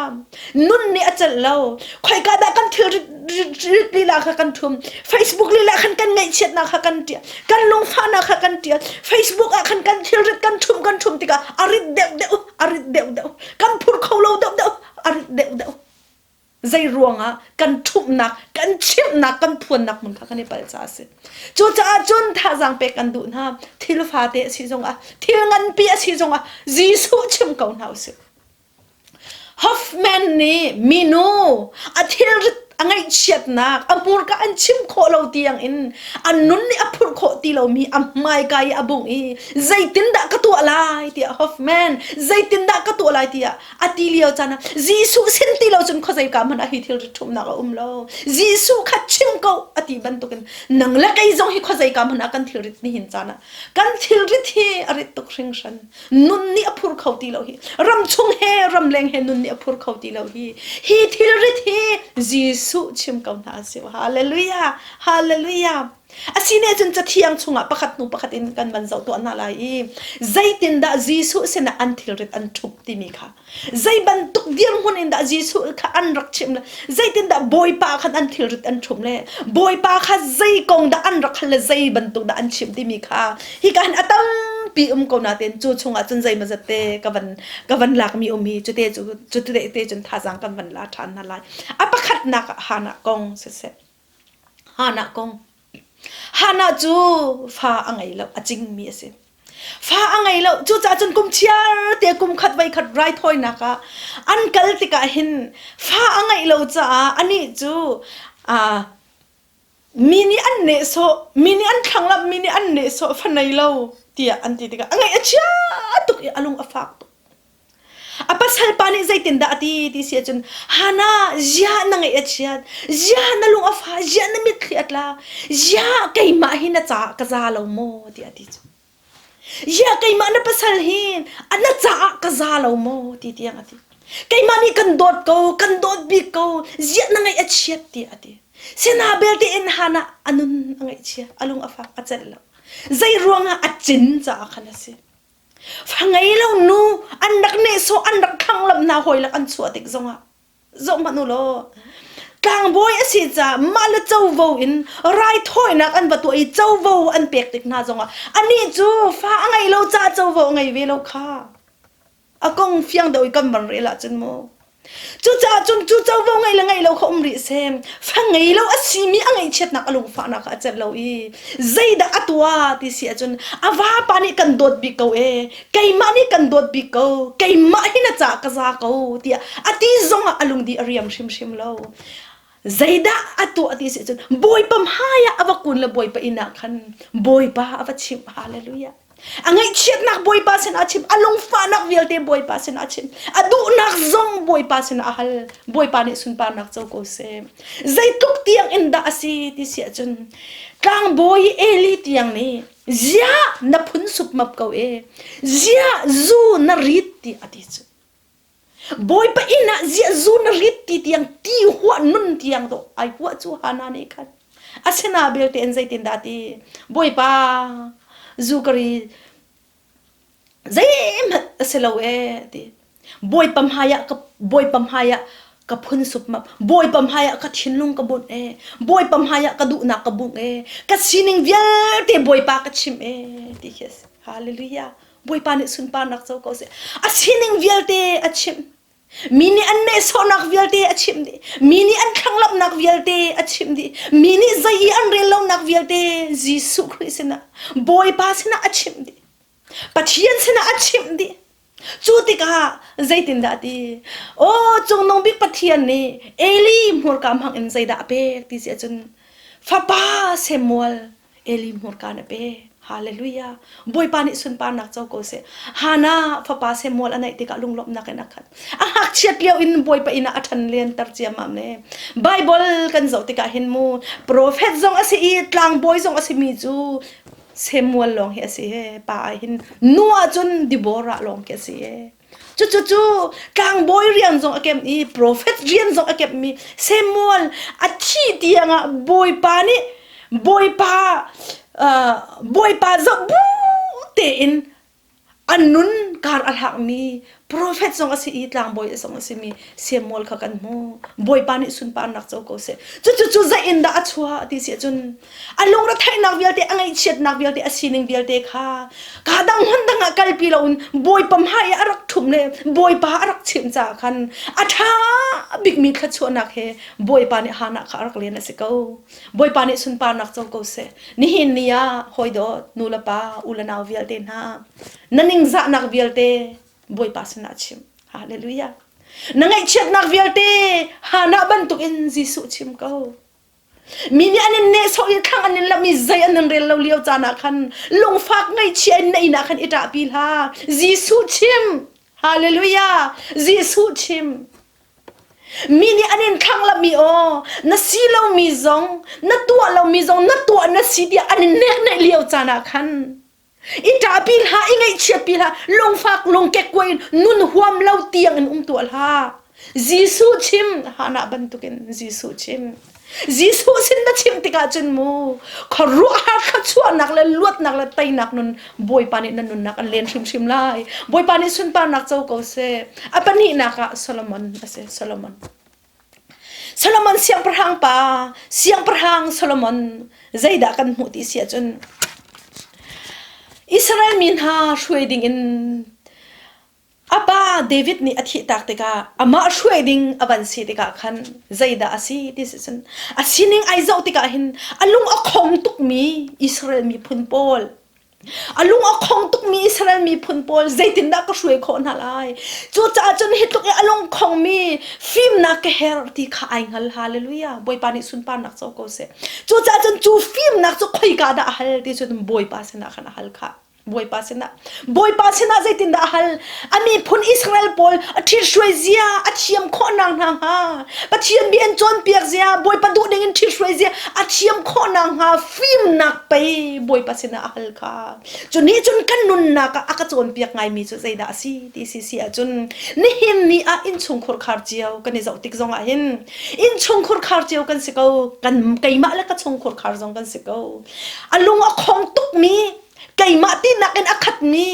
Nun nih a celh lo. Khoika dah kan thil rit lila kha kan thum. Facebook lila khan kan ngaihchiatnak kha kan ṭial. Kan lungfahnak kha kan ṭial. Facebook ah khan kan thilrit kan ṭhum kan ṭhum tikah a rit deuh deuh, a rit deuh deuh. Kan phur kho lo deuh deuh, a rit deuh deuh. Zei ruangah kan ṭhumhnak, kan chimhnak, kan phuannak hmun kha kan i palh caah a si. Cucaah cun thazaang pek kan duh hna. Thil fate a si zongah, thil nganpi a si zongah Jesuh chim ko hna usih. Hoffman nih minu a thilrit a ngaihchiatnak, a hmurka an chim khawh lo tiang in a nun nih a phurh khawh ti lomi a hmaika i a bungh i zeitindah ka tuah lai tiah Hoffman zeitindah ka tuah lai tiah a ti lio caan ah Jesuh sin ti lo cun khuazei ka hmanh ah hi thil ṭhumnak a um lo. Jesuh kha chim ko a ti bantukin nang le kei zong hi khuazei ka hmanh ah kan thilrit nihin caan ah kan thilrit hi a rit tuk hringhran. Nun nih a phur kho ti lo hi. Ram chung he ramleng he nun nih a phur kho ti lo hi. Hi thilrit hi Jesuh chim ko hna sih. Hallelujah! Hallelujah! Asine cun Cathiang chungah pakhat hnu pakhat in kan van zoh tuah hna lai i zeitindah Jesuh sinah an thilrit an ṭhup timi kha zei bantuk dirhmun in dah Jesuh kha an rak chimh le zeitindah Bawipa khan an thilrit an ṭhum le Bawipa kha zei kong dah an rak hal le zei bantuk dah an chimh timi kha hika hin a tampi um ko nain cu chungah cun zeimawzat te ka van ka van lakmi um hi cute cu cute te cun thazaang kan van la ṭhan hna lai. A pakhatnak ah Hannah kong siseh Hannah kong. Hannah cu fa a ngei lo, a cingmi a si. Fa a ngei lo, cucaah cun kum chiar te kum khat voi khat raithawinak ah an kal tikah hin fa a ngeih lo caah anih cu aa mi nih an nehsawh, mi nih an thlanglamh, mi nih an nehsawh fa nei lo tiah an ti tikah a ngaih a chia tuk i a lung a fak tuk. A pasal pa nih zeitindah a ti ti si ahcun Hannah ziah na ngaih a chiat ziah na lung a fah ziah na mitthli a tla ziah keimah hi na caah ka za lo maw tiah a ti cu ziah keimah na pasal hi na caah ka za lo maw ti tiang a ti keimah nih kan dawt ko kan dawt bik ko ziah na ngaih a chiat tiah a ti sina belte in Hannah a nun a ngaihchia a lung a fak a celh lo zei ruangah a cin caah khan a si Fa ngei lo nu an rak nehsawh an rak thlanglamh hna hawi lak an chuah tik zongah zoh hmanh u law tlangbawi a si caah mah le covo in raithawinak an va tuah i covo an pek tik hna zongah anih cu fa a ngeih lo caah covo a ngei ve lo kha a kong fiang deuh i kan van rel ahcun mu Cucaah cun cu covo ngeih le ngeih lo kha um rih seh. Fa ngei lo a simi a ngaihchiatnak a lungfahnak kha a celh lo i zeidah a tuah ti si ahcun a vapa nih kan dawt bik ko ee, keimah nih kan dawt bik ko, keimah hi na caah ka za ko tiah a ti zongah a lungdi a riam hrimhrim lo. Zeidah a tuah ti si ahcun Bawipa hmai ah a va kun le Bawipa inn ah khan Bawipa a va chimh. Hallelujah. A ngaihchiatnak Bawipa sinah a chim, a lungfahnak vialte Bawipa sinah a chim, a duhnak zong Bawipa sinah a hal. Bawipa nih sunparnak co ko seh. Zeitluk tiang in dah a si ti si ahcun tlangbawi Eli tiang nih ziah na phun supmap ko e, ziah zu na rit ti a ti cu. Bawipa inn ah ziah zu na rit ti tiang ti huah nun tiang dawh ai huah cu Hana nih khan asina belte in zeitindah ti Bawipa zu ka ri zeihmanh a si lo ee ti Bawipa hmai ah ka Bawipa hmai ah ka phun supmap Bawipa hmai ah ka thinlung ka bunh ee Bawipa hmai ah ka duhnak ka bungh ee ka sining vialte Bawipa ka chimh ee ti khi a si Hallelujah Bawipa nih sunparnak co ko seh. A sining vialte a chimh. Mi nih an nehsawhnak vialte a chimh dih. Mi nih an thlanglamhnak vialte a chimh dih. Mi nih zei i an rel lonak vialte Jesuh Khrih sinah, Bawipa sinah a chimh dih. Pathian sinah a chimh dih. Cu tikah zeitindah a ti? Aw cungnung bik Pathian nih Eli hmurka hmang in zeidah a pek ti si ahcun fapa Samuel Eli hmurka na pe. Hallelujah. Bawipa nih sunparnak co ko seh. Hannah fapa Samuel a neih tikah lunglawmhnak in a khat. A ngakchiat lio in Bawipa inn ah a ṭhan lenter ciammam le. Bible kan zoh tikah hin mu prophet zong a si i tlangbawi zong a simi cu Samuel lawng hi a si he. Pa ah hin nu ah cun Deborah lawng khi a si he. Cucu tlangbawi rian zong a kemh i profet rian zong a kemhmi Samuel a thih tiangah Bawipa nih Bawipa uh, Bawipa zoh bu tein a nun kar a hlakmi profet zong a si i tlangbawi zong a simi Samuel kha kan hmu. Bawipa nih sunparnak co ko seh. Cucu cu zei in dah a chuah ti si ahcun a lungretheihnak vialte a ngaihchiatnak vialte a sining vialte kha kaa dang hmun dang ah kalpi loin Bawipa hmai i a rak ṭhum le Bawipa a rak chimh caah khan a ṭha bikmi thluachuahnak he Bawipa nih Hannah kha a rak len a si ko. Bawipa nih sunparnak co ko seh. Nihin ni ah hawidawt nu le pa u le nau vialte hna na ningzahnak vialte Bawipa sinah chim. Hallelujah. Na ngaihchiatnak vialte Hannah bantukin Jesuh chim ko. Mi nih an in nehsawh i thlang an in lamh i zei an in rel lo lio caan ah khan lungfak ngaihchia in na inn ah khan i ṭahpi hlah. Jesuh chim. Hallelujah. Jesuh chim. Mi nih an in thlanglamh i aw na si lomi zong na tuah lomi zong na tuah na si tiah an in nekneih lio caan ah khan I ṭahpi hlah, i ngaihchiatpi hlah, lungfak lungkekkuai in nun huam lo tiang in um tuah hlah. Jesuh chim, Hannah bantukin Jesuh chim. Jesuh sin na chim tikah cun mu khuaruahhar thluachuahnak le luatnak le teinak nun Bawipa nih na nunnak an len hrimhrim lai. Bawipa nih sunparnak co ko seh. A pahnihnak ah Solomon a si, Solomon. Solomon siangpahrang pa, siangpahrang Solomon zeidah kan hmuh ti si ahcun Israel mi hna hruai ding in A pa David nih a thihtak tikah amah hruai ding a van si tikah khan zeidah a si ti si cun a sining ai zoh tikah hin a lung a khong tukmi Israel miphun pawl a lung a khong tukmi Israel miphun pawl zeitindah ka hruai khawh hna lai cucaah cun hi tluk i a lung khongmi fimnak ka herh ti kha ai hngal hallelujah Bawipa nih sunparnak co ko seh cucaah cun cu fimnak cu khoika dah a hal ti cun Bawipa sinah khan a hal khah Bawipa sinah Bawipa sinah zeitindah a hal a miphun Israel pawl a ṭhithruai zia a thiam khawh nak hna hnga Pathian bia an cawnpiak zia Bawipa duh ning in ṭhithruai zia a thiam khawh nak hnga fimnak pei Bawipa sinah a hal kha cu nih cun kan nunnak ah a ka cawnpiak ngaimi cu zeidah a si ti si si ahcun nihin ni ah innchungkhur khar cio kan i zoh tik zong ah hin innchungkhur khar cio kan si ko kan keimah le ka chungkhur khar zong kan si ko a lung a khong tukmi keimah tinak in a khatmi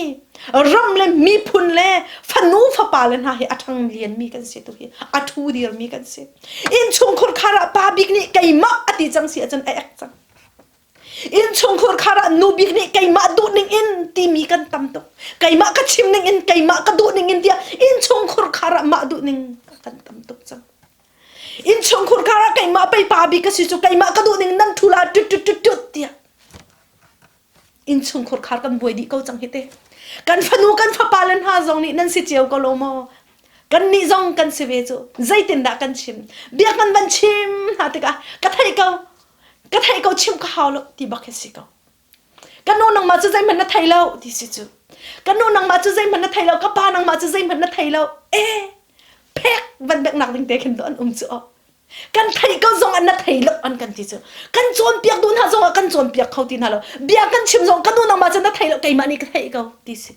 ram le miphun le fanu fapa le hna hi a ṭhang lianmi kan si tu hi a ṭhu dirmi kan si innchungkhur khar ah pa bik nih keimah a ti cang si ahcun a ek cang innchungkhur khar ah nu bik nih keimah duh ning in timi kan tam tuk keimah ka chim ning in keimah ka duh ning in tiah innchungkhur khar ah mah duh ning kan tam tuk cang innchungkhur khar ah keimah pei pa bik ka si cu keimah ka duh ning nan ṭhu la tut tut tut tut tiah innchungkhur khar kan buai dih ko cang hi te kan fanu kan fapa le hna zong nih nan si cio ko lo maw kan nih zong kan si ve cu zeitindah kan chim biak man van chim hna tikah ka theih ko ka theih ko chim ka hau lo ti bak hi si ko ka nu nangmah cu zeihmanh na thei lo ti si cu ka nu nangmah cu zeihmanh na thei lo ka pa nangmah cu zeihmanh na thei lo e phek van beknak ding te khin to an um cu Kan theih ko zong ah na thei lo an kan ti cu. Kan cawnpiak duh hna zong ah kan cawnpiak kho ti hna lo. Bia kan chim zong ka nu nangmah cu na thei lo keimah nih ka theih ko ti si.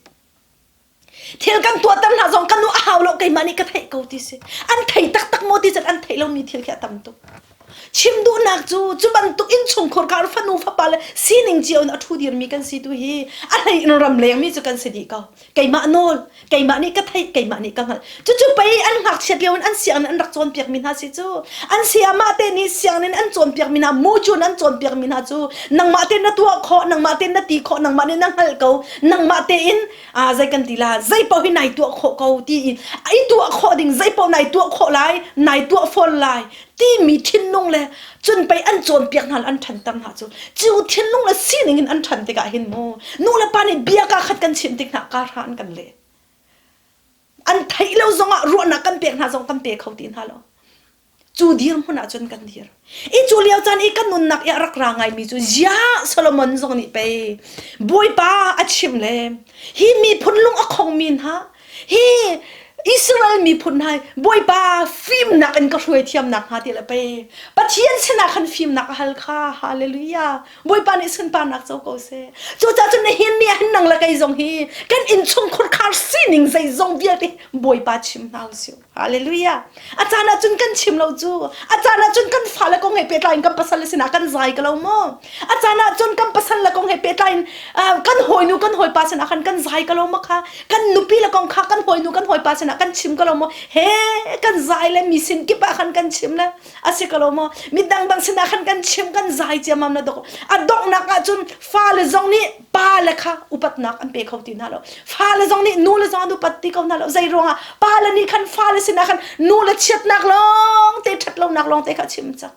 Thil kan tuahter hna zong ka nu a hau lo keimah nih ka theih ko ti si. An thei taktak maw ti cun an theih lomi thil khi a tam tuk. Chim duhnak cu cu bantuk innchungkhur kar fanu fapa le sining cio in a ṭhu dirmi kan si tu hi a hlei in ramlengmi cu kan si dih ko. Keimah nawl keimah nih ka theih keimah nih ka hngalh cucu pei an ngakchiat lio in an sianginn an rak cawnpiak mi hna si cu an sayamah te nih sianginn an cawnpiak mi hna mucun an cawnpiak mi hna cu nangmah te na tuah khawh nangmah te na ti khawh nangmah nih na hngalh ko nangmah tein a zei kan ti la zei paoh hi nai tuah khawh ko ti i i tuah khawh ding zei paoh nai tuah khawh lai nai tuah fawn lai timi thinlung le cun pei an cawnpiak hna le an ṭhanter hna cu cu thinlung le sining in an ṭhan tikah hin mu nu le pa nih bia kaa khat kan chimh tik hna kaa hra an kan leh an theih lo zongah ruahnak kan pek hna zong kan pe kho ti hna lo cu dirhmun ah cun kan dir i cu lio caan i kan nunnak i a rak ra ngaimi cu ziah Solomon zong nih pei Bawipa a chim le hi miphun lung a khongmi hna Hi Israel miphun hna Bawipa fimnak in ka hruai thiamnak hnga ti le pei Pathian sinah khan fimnak a hal kha hallelujah Bawipa nih sunparnak co ko seh cucaah cun nihin ni ah hin nang le kei zong hi kan innchungkhur khar sining zeizong vialte Bawipa chim hna usih hallelujah a caan ah cun kan chim lo cu a caan ah cun kan fale kong he pehtlai in kan pasal le sinah kan zai ko lo maw a caan ah cun kan pasal le kong he pehtlai in kan hawinu kan hawipa sinah khan kan zai ko lo maw kha kan nupi le kong kha kan hawinu kan hawipa sinah kan chim ko lo maw he kan zai le mi sin kip ah khan kan chim le a si ko lo maw mi dangdang sinah khan kan chim kan zai ciammam na dok a donghnak ah cun fale zong nih pa le kha upatnak an pe kho ti hna lo fale zong nih nu le zong an upat ti ko hna lo zei ruangah pa le nih khan fale sinah khan nu le chiatnak lawng te ṭhat lonak lawng te kha chim cang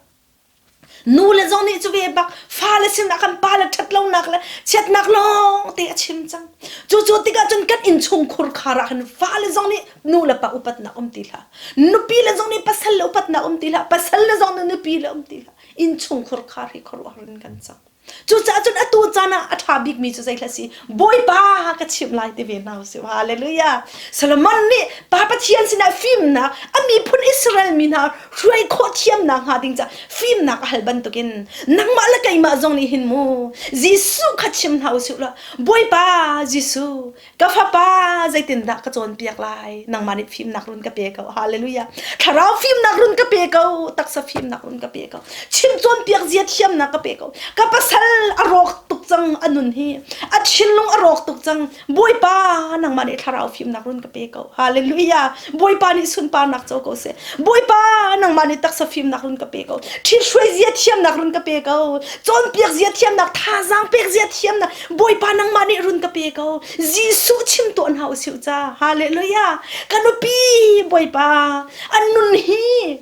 nu le zong nih cu ve bak fale sinah khan pa le ṭhat lonak le chiatnak lawng te a chim cang cu cu tikah cun kan innchungkhur khar ah khan fale zong nih nu le pa upatnak um ti hlah nupi le zong nih pasal le upatnak um ti hlah pasal le zong nih nupi le um ti hlah innchungkhur khar hi khuaruahhar in kan cang. Cucaah cun atu caan ah a ṭha bikmi cu zeithla si? Bawipa ka chimh lai ti ve hna usih. Hallelujah. Solomon nih Pa Pathian sinah fimnak, a miphun Israel mi hna hruai khawh thiamnak hnga ding caah fimnak a hal bantukin nangmah le keimah zong nih hin mu Jesuh kha chim hna usih law Bawipa Jesuh ka fapa zeitindah ka cawnpiak lai nangmah nih fimnak run ka pe ko hallelujah thlarau fimnak run ka pe ko taksa fimnak run ka pe ko chim cawnpiak zia thiamnak ka pe ko ka pasal a rawk tuk cang a nun hi a thinlung a rawk tuk cang bawipa nangmah nih thlarau fimnak run ka pe ko hallelujah bawipa nih sunparnak co ko seh bawipa nangmah nih taksa fimnak run ka pe ko ṭhithruai zia thiamnak run ka pe ko cawnpiak zia thiamnak thazaang pek zia thiamnak Bawipa nangmah nih run ka pe ko. Jesuh chim tuah hna usih ca. Hallelujah. Ka nupi Bawipa an nun hi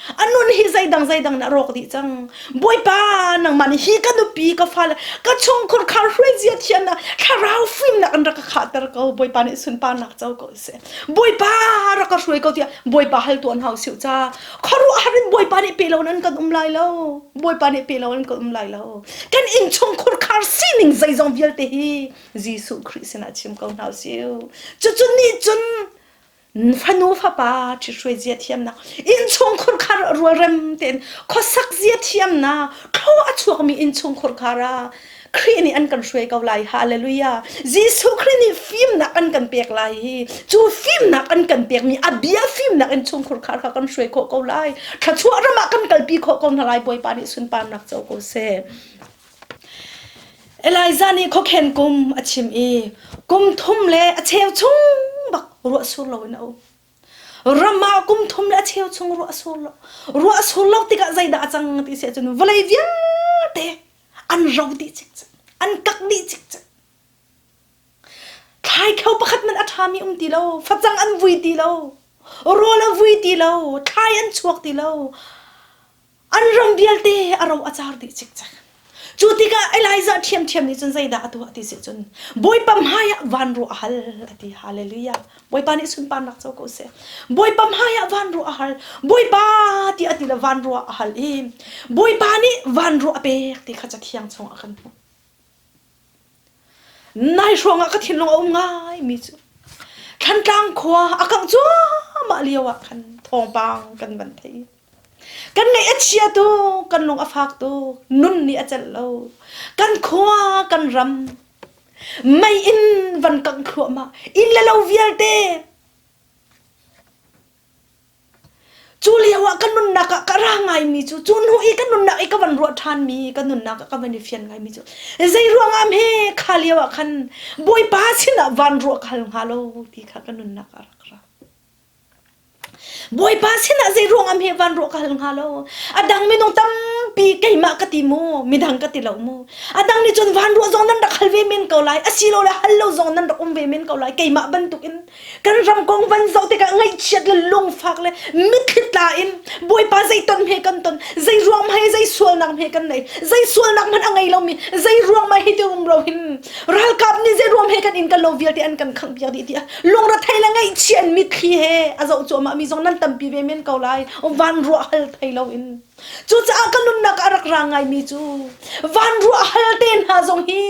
a nun hi zeidang zeidang na rawk dih cang. Bawipa nangmah nih hi ka nupi ka fale ka chungkhur khar hruai zia thiamnak thlarau fimnak an rak ka khahter ko. Bawipa nih sunparnak co ko seh. Bawipa rak ka hruai ko tiah Bawipa hal tuah hna usih ca. Khuaruahhar in Bawipa nih pe lo nan kan um lai lo. Bawipa nih pe lo in kan um lai lo. Kan innchungkhur khar sining zeizong vialte hi Jesuh Khrih sinah chim ko hna usih. Cucu nih cun fanu fapa ṭhithruai zia thiamnak, innchungkhur khar rualrem tein khuasak zia thiamnak, thlaw a chuakmi innchungkhur khar ah Khrih nih an kan hruai ko lai. Hallelujah. Jesuh Khrih nih fimnak an kan pek lai hi. Cu fimnak an kan pekmi a bia fimnak in chungkhur khar kha kan hruai khawh ko lai. Thluachuah ram ah kan kalpi khawh ko hna lai. Bawipa nih sunparnak co ko seh. Elijah nih khuakhen kum a chim i kum thum le a cheu chung bak ruah sur loin a um. Ram ah kum thum le a cheu chung ruah a sur lo. Ruah a sur lo tikah zeidah a cang ti si ahcun vawlei vialte an ro dih cikcek an kak dih cikcek thlaikheu pakhat man a ṭhami um ti lo facang an vui ti lo rawl a vui ti lo thlai an chuak ti lo an ram vialte a ro a car dih cikcek cu tikah Elijah ṭhiamṭhiam nih cun zeidah a tuah ti si cun Bawipa hmai ah van ruah a hal a ti hallelujah Bawipa nih sunparnak co ko seh. Bawipa hmaiah van ruah a hal. Bawipa ti a ti le van ruah a hal i Bawipa nih van ruah a pek ti kha cathiang chung ah kan hmuh. Nai hrawng ah ka thinlung a um ngai mi cu Thlantlang khua a kangh cuahmah lio ah khan thawngpang kan van thei. Kan ngaih a chia tuk, kan lung a fak tuk, nun nih a celh lo. Kan khua, kan ram, mei in van kangh thluahmah, inn le lo vialte. Cu lio ah ka nunnak ah ka ra ngaimi cu, cu hnu i ka nunnak i ka van ruah ṭhanmi, ka nunnak ah ka van i fian ngaimi cu, zei ruangah hme kha lio ah khan Bawipa sinah van ruah ka hal hnga lo ti kha ka nunnak ah a rak ra. Bawipa sinah zei ruangah hme van ruah ka hal hnga lo. A dang minung tampi keimah ka ti mu, midang ka ti lo mu. A dang nih cun van ruah zong nan rak hal ve men ko lai, asilole hal lo zong nan rak um ve men ko lai. Keimah bantukin kan ram kong van zoh tikah ngaihchiat le lungfak le mitthli tla in Bawipa zei ton hme kan ton, zei ruang hme zei sualnak hme kan nei, zei sualnak hmanh a ngei lomi, zei ruang mah hi ti um lo hin ralkap nih zei ruang he kan inn kan lo vialte an kan khangh piak dih tiah lungrethei le ngaihchia in mitthli he a zoh cuahmah mi zong nan tampi ve men ko lai van ruah hal thei lo in cucaah ka nunnak a rak ra ngaimi cu van ruah hal te hna zong hi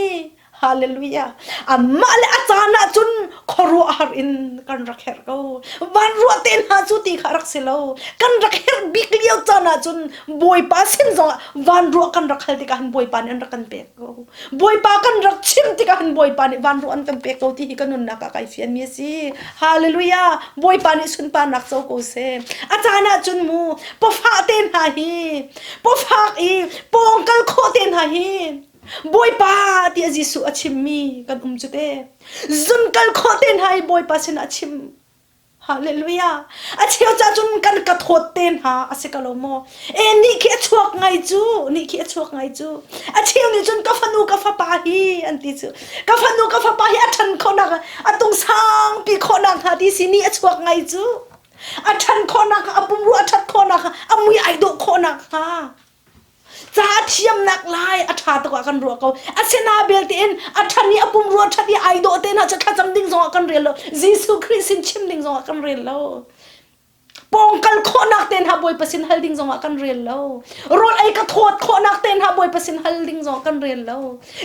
hallelujah amah le a caan ah cun khuaruahhar in kan rak herh ko van ruah te hna cu ti kha rak si lo kan rak herh bik lio caan ah cun bawipa sin zong ah van ruah kan rak hal tikah hin bawipa nih an rak kan pek ko Bawipa kan rak chim tikah hin Bawipa nih vanruah an kan pek ko ti hi ka nunnak ah kai fian mi a si. Hallelujah! Bawipa nih sunparnak co ko seh. A caan ah cun mu pawfah te hna hi pawfak i pawngkal khawh te hna hi Bawipa tiah Jesuh a chimmi kan um cu te. Zunkal khawh te hna hi Bawipa sinah a chim Hallelujah. A cheu ca cun kan ka thawt te hna a si ko lo maw? E nih khi a chuak ngai cu, nih khi a chuak ngai cu. A cheu nih cun ka fanu ka fapa hi an ti cu. Ka fanu ka fapa hi a ṭhan khawhnak a tung sangpi khawhnak hnga ti si nih a chuak ngai cu. A ṭhan khawhnak a pumrua a ṭhat khawhnak a mui ai dawh khawhnak hnga. Ca a thiamnak lai a ṭha tuk ah kan ruah ko. Asina belte in a ṭhan i a pumrua ṭhat i ai dawh te hna cu thlacam ding zongah kan rel lo. Jesuh Khrih sin chim ding zongah kan rel lo. Pawngkal khawhnak te hna Bawipa sin hal ding zongah kan rel lo. Rawl ei ka thawt khawhnak te hna Bawipa sin hal ding zong kan rel lo.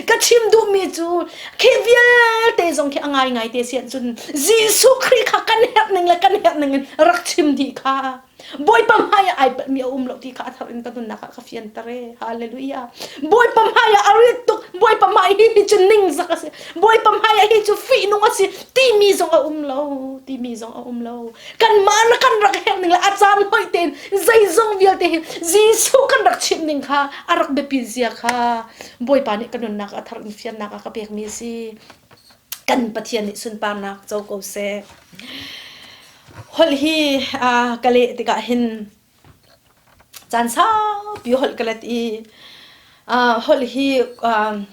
Ka chim duhmi cu khi vialte zong khi a ngaingai te si ahcun Jesuh Khrih kha kan herh ning le kan herh ning in rak chim dih kha. Bawipa hmai ah ai palhmi a um lo ti kha a thar in ka nunnak ah ka fianter e. Hallelujah. Bawipa hmai ah a rit tuk. Bawipa hmai hi hi cu ningzak a si. Bawipa hmai ah hi cu fihnung a si timi zong a um lo. Timi zong a um lo. Kanmah na kan rak herh ning le a caan hoih tein zeizong vialte hi Jesuh kan rak chimh ning kha a rak biapi zia kha Bawipa nih ka nunnak a thar in fiannak a ka pekmi a si. Kan Pathian nih sunparnak co ko seh. Holh hi ka leh tikah hin caan saupi holh ka let i holh hi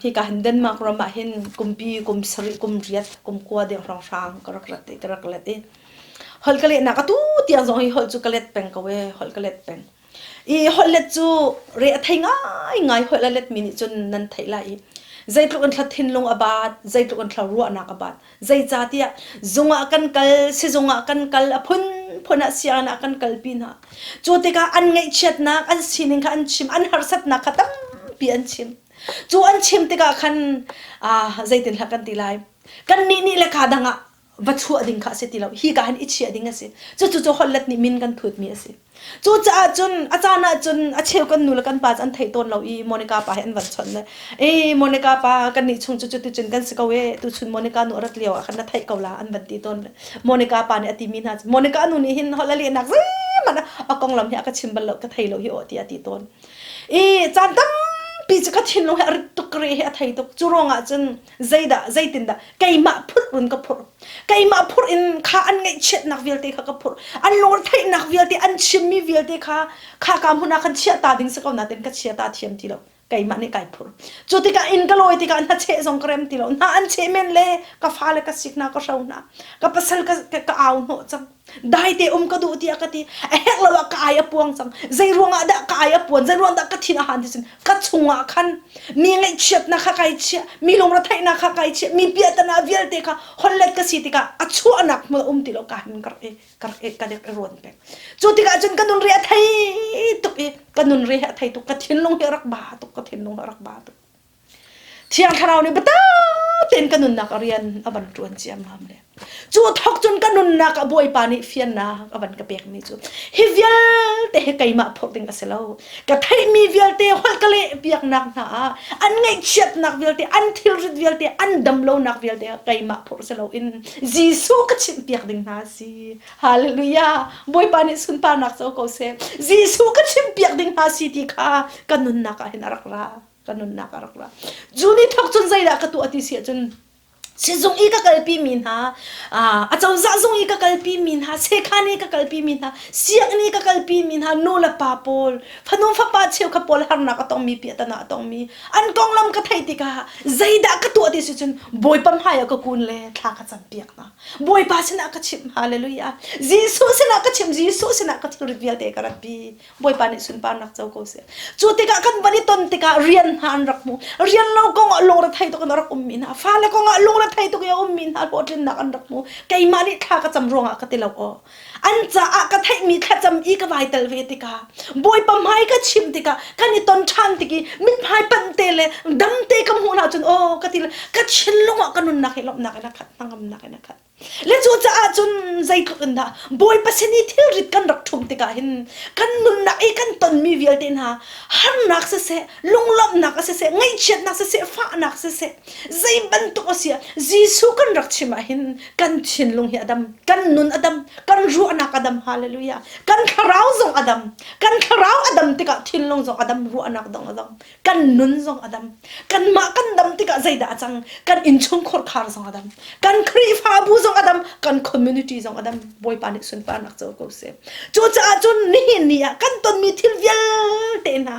hika hin Denmark ram ah hin kumpi kum sarih kum riat kum kua deng hrawnghrang ka rak rat i ka rak let i holh ka lehnak atu tiang zong hi holh cu ka let peng ko ee holh ka let peng. I holhlet cu re a thei ngaingai holh a letmi nih cun nan theih lai i zeitluk in thla thinlung a baat, zeitluk in thla ruahnak a baat. Zeicahtiah zung ah kan kal, sizung ah kan kal, a phunphun ah sianginn ah kan kalpi hna. Cu tikah an ngaihchiatnak, an sining kha an chim, an harsatnak kha tampi an chim. Cu an chim tikah khan ah zeitin hlah kan ti lai. Kannih nih le kaa dang ah va chuah ding kha a si ti lo hi ka hin i chiah ding a si cucu cu holhlet nih min kan thutmi a si cucaah cun a caan ah cun a cheu kan nu le kan pa cu an thei tawn lo i Monica pa he an van chawnh le e Monica pa kan nih chung cu cuti cun kan si ko e tuchun Monica nu a rat lio ah khan na theih ko la an van ti tawn le Monica pa nih a timi hna cu Monica nu nih hin holh a lehnak zeihmanh a konglam hi a ka chim bal lo ka thei lo hi aw tiah a ti tawn i caan tampi cu ka thinlung hi a rit tuk re hi a thei tuk cu ruangah cun zeidah zeitindah keimah phurh run ka phurh keimah phurh in kha an ngaihchiatnak vialte kha ka phurh an lungretheihnak vialte an chimmi vialte kha kha ka hmun ah khan chiah ta ding si ko nain ka chia ta thiam ti lo keimah nih kai phurh cu tikah inn ka lawi tikah hna cheh zong ka rem ti lo hna an cheh men le ka fale ka sik hna ka hro hna ka pasal ka ka au hnawh cang daite um ka duh tiah ka ti a herh lo ah ka ai a puang cang zei ruangah dah ka ai a puan zei ruang dah ka thin a han ti cun ka chungah khan mi ngaihchiatnak kha kai chiah mi lungretheihnak kha kai chiah mi piahtana vialte kha hollet ka si tikah a chuahnak hmun a um ti lo ka hin ka rak i ka rak i ka rak i ruan peng cu tikah cun ka nun ri a thei tuk i ka nun ri a thei tuk ka thinlung hi a rak ba tuk ka thinlung hi a rak ba tuk Thiang Thlarau nih biatak tein ka nunnak a rian a van ṭuan ciammam le cu thawk cun ka nunnak a Bawipa nih fiannak a van ka pekmi cu hi vialte hi keimah phurh ding a si lo ka theihmi vialte holh ka leh piaknak hna ah an ngaihchiatnak vialte an thilrit vialte an damlonak vialte keimah phurh si loin Jesuh ka chimh piak ding hna a si Hallelujah Bawipa nih sunparnak co ko seh Jesuh ka chimh piak ding hna si ti kha ka nunnak ah hin a rak ra ka nunnak a rak ra cu ni thawk cun zeidah ka tuah ti si ahcun sizung i ka kalpi mi hna a cozah zung i ka kalpi mi hna sekhan i ka kalpi mi hna sianginn i ka kalpi mi hna nu le pa pawl fanu fapa cheukhat pawl harnak a tongmi piahtana a tongmi an konglam ka theih tikah zeidah ka tuah ti si cun Bawipa hmai ah ka kun le thla ka campiak hna Bawipa sinah ka chimh hallelujah Jesuh sinah ka chimh Jesuh sinah ka thilrit vialte ka ratpi Bawipa nih sunparnak co ko seh. Cu tikah kan van i ton tikah rian hna an rak hmu. Rian lo kong ah lungrethei tuk in a rak ummi hna, fale kong ah lungrethei tuk i a ummi hna hlawhtlinnak an rak hmu. Keimah nih thla ka cam ruangah ka ti lo aw. An caah ka theihmi thlacam i ka vai tel ve tikah Bawipa hmai ka chim tikah kan i ton ṭhan tik i mithmai panh te le dam te ka hmuh hna cun aw ka ti le ka thinlung ah ka nunnak hi lawmhnak in a khat hnangamnak in a khat. Le cucaah cun zeitluk in dah Bawipa sin i thilrit kan rak ṭhumh tikah hin kan nunnak i kan tonmi vialte hna harnak siseh, lunglawmhnak a siseh, ngaihchiatnak siseh, fahnak siseh, zei bantuk a si ah Jesuh kan rak chim ah hin kan thinlung hi a dam, kan nun a dam, kan ruahnak a dam, hallelujah. Kan thlarau zong a dam. Kan thlarau a dam tikah thinlung zong a dam, ruahnak zong a dam. Kan nun zong a dam. Kanmah kan dam tikah zeidah a cang? Kan innchungkhar khar zong a dam. Kan Khrihfabu zong a dam. Kan community zong a dam. Bawipa nih sunparnak co ko seh. Cucaah cun nihin ni ah kan tonmi thil vialte hna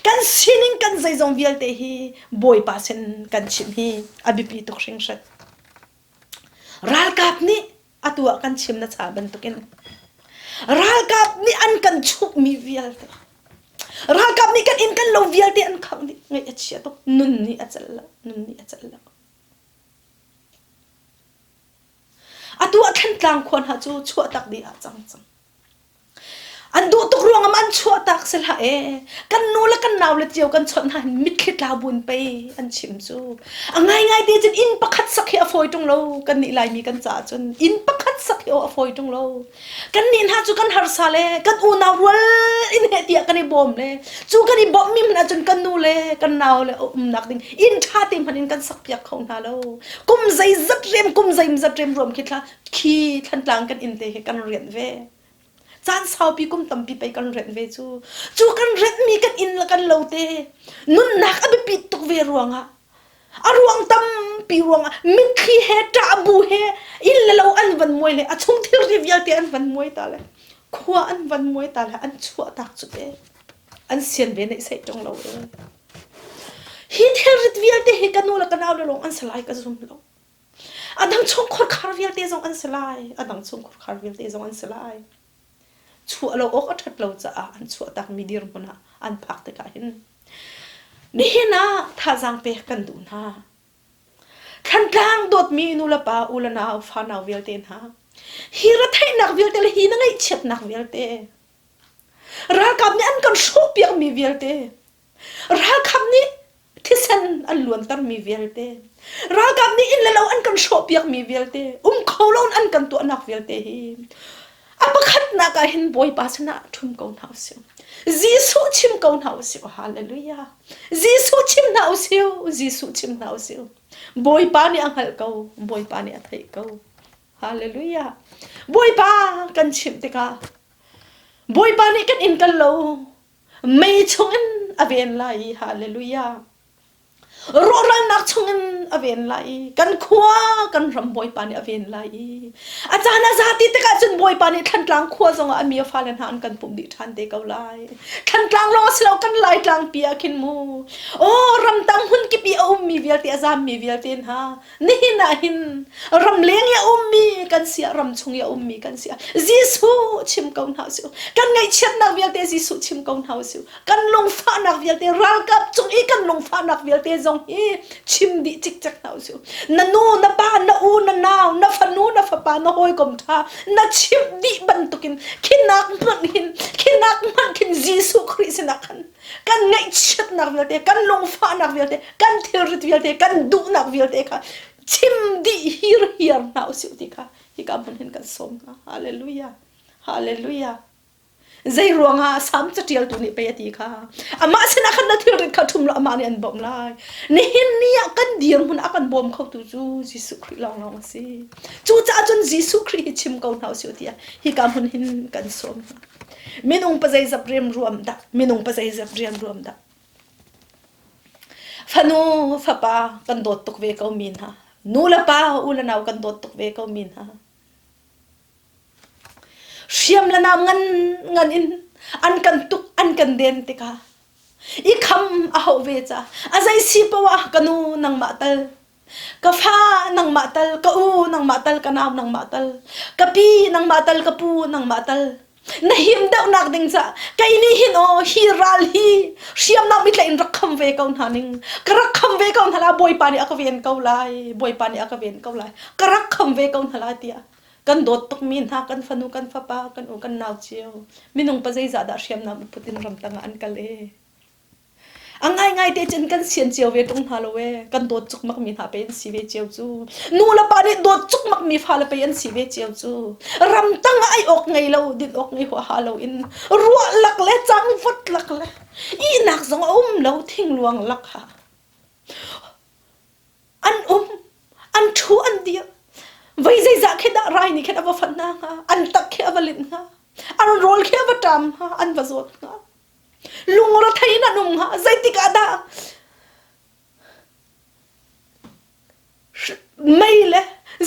kan sining kan zeizong vialte hi Bawipa sin kan chimh hi a biapi tuk hringhran. Ralkap nih atu ah kan chim na cha bantukin ralkap nih an kan chuhmi vialte ralkap nih kan inn kan lo vialte an khangh dih ngaih a chia tuk nun nih a celh lo nun nih a celh lo atu ah Thantlang khua hna cu chuah tak dih ah cang cang. An duh tuk ruangah an chuah tak si hlah e. Kan nu le kan nau le cio kan chawnh hna hin mitthli tlau buin pei an chim cu. A ngaingai te cun inn pakhat sak hi a fawi ṭung lo. Kan nih Laimi kan caah cun inn pakhat sak hi aw a fawi ṭung lo. Kan nih hna cu kan harsa le kan unau rual in heh tiah kan i bawm le cu kan i bawmhmi hmanh ahcun kan nu le kan nau le umnak ding inn ṭha te hmanh in kan sak piak kho hna lo. Kum zeizat rem kum zeimzat rem ruam khi thla khi Thlantlang kan inn te hi kan rianh ve. Caan saupi kum tampi pei kan renh ve cu. Cu kan renhmi kan inn le kan lo te nunnak a biapit tuk ve ruangah a ruang tampi ruangah mitthli he ṭah bu he inn le lo an van muai le a chung thilri vialte an van muai ta le khua an van muai ta le an chuah tak cu te an sian ve neih seih ṭung lo e. Hi thilrit vialte hi ka nu le ka nau le lawng an si lai ka zum lo. A dang chungkhar khar vialte zong an si lai. A dang chungkhar khar vialte zong an si lai. Chuah lo awk a ṭhat lo caah an chuahtakmi dirhmun ah an phak tikah hin nihin ah thazaang pek kan duh hna. Thlantlang dawtmi nulepa, u le nau, fanau vialte hna, hi retheihnak vialte le hi na ngaihchiatnak vialte, ralkap nih an kan hrawhpiakmi vialte, Ralkap nih thisen an luantermi vialte, ralkap nih inn le lo an kan hrawhpiakmi vialte, um kho lo in an kan tuahnak vialte hi a pakhatnak ah hin Bawipa sinah ṭhum ko hna usih. Jesuh chim ko hna usih. Hallelujah. Jesuh chim hna usih. Jesuh chim hna usih. Bawipa nih a hngalh ko. Bawipa nih a theih ko. Hallelujah. Bawipa kan chimh tikah Bawipa nih kan inn kal lo Mei chungin a ven lai i hallelujah. Rawhralnak chungin a ven lai i kan khua kan ram Bawipa nih a ven lai i a caan a za ti tikah cun Bawipa nih Thlantlang khua zongah a mi a fale hna an kan pumh dih ṭhan te ko lai. Thlantlang lawng a si lo kan Laitlang pi ah khin mu. Aw ramtang hmun kip i a ummi vialte a zammi vialte hna Nihin ah hin ramleng i a ummi kan si ah ramchung i a ummi kan si ah Jesuh chim ko hna usih. Kan ngaihchiatnak vialte Jesuh chim ko hna usih. Kan lungfahnak vialte ralkap cung i kan lungfahnak vialte zong hi chim dih cikcek hna usih. Na nu, na pa, na u, na nau, na fanu, na fapa, na hawikom ṭha na chimh dih bantukin khinak hmanh hin khinak hmanh khin Jesuh Khrih sinah khan kan ngaihchiatnak vialte kan lungfahnak vialte kan thilrit vialte kan duhnak vialte kha chim dih hirhiar hna usih ti kha hika hmun hin kan sawm hna hallelujah hallelujah zei ruangah sam catialtu nih pei a ti kha amah sinah khan na thilrit kha ṭhum lo amah nih an bawmh lai nihin ni ah kan dirhmun a kan bawm khotu cu Jesuh Khrih lawnglawng a si cucaah cun Jesuh Khrih hi chim ko hna usih tiah hika hmun hin kan sawm hna Minung pazeizap riamruam dah, minung pazeizap riamruam dah. Fanu, fapa kan dawt tuk ve ko mi hna. Nu le pa, u le nau kan dawt tuk ve ko mi hna. Hriam le nam ngan ngan in an kan tuk, an kan den tikah i kham a hauh ve ca. A zei si poah ah ka nu nangmah tal Ka fa nangmah tal, ka u nangmah tal, ka nau nangmah tal, ka pi nangmah tal, ka pu nangmah tal. Na him deuhnak ding ca kei nih hin aw hi ral hi hriamnam i tlaih in rak kham ve ko hna ning. Ka rak kham ve ko hna la Bawipa nih a ka ven ko lai. Bawipa nih a ka ven ko lai. Ka rak kham ve ko hna la tiah kan dawt tukmi hna kan fanu kan fapa kan u kan nau cio minung pa zeizah dah hriamnam put in ramtang ah an kal e. A ngaingai te cun kan sian cio ve ṭung hna lo ee. Kan dawt cukmak mi hna pei an si ve cio cu. Nu le pa nih dawt cukmak mi fale pei an si ve cio cu. Ramtang ah ai awk ngei lo, din awk ngei huaha lo in ruah lak le cangvot lak le ihnak zong a um lo thingluang lak ha. An um, an ṭhu an dir. Voi zeizah khi dah rai nih khin a va fanh hna hnga, an tak khi a va linh hnga, an rawl khi a va ṭam hnga, an va zawt hnga. Lungrethei in an um hnga. Zeitik ah dah mei le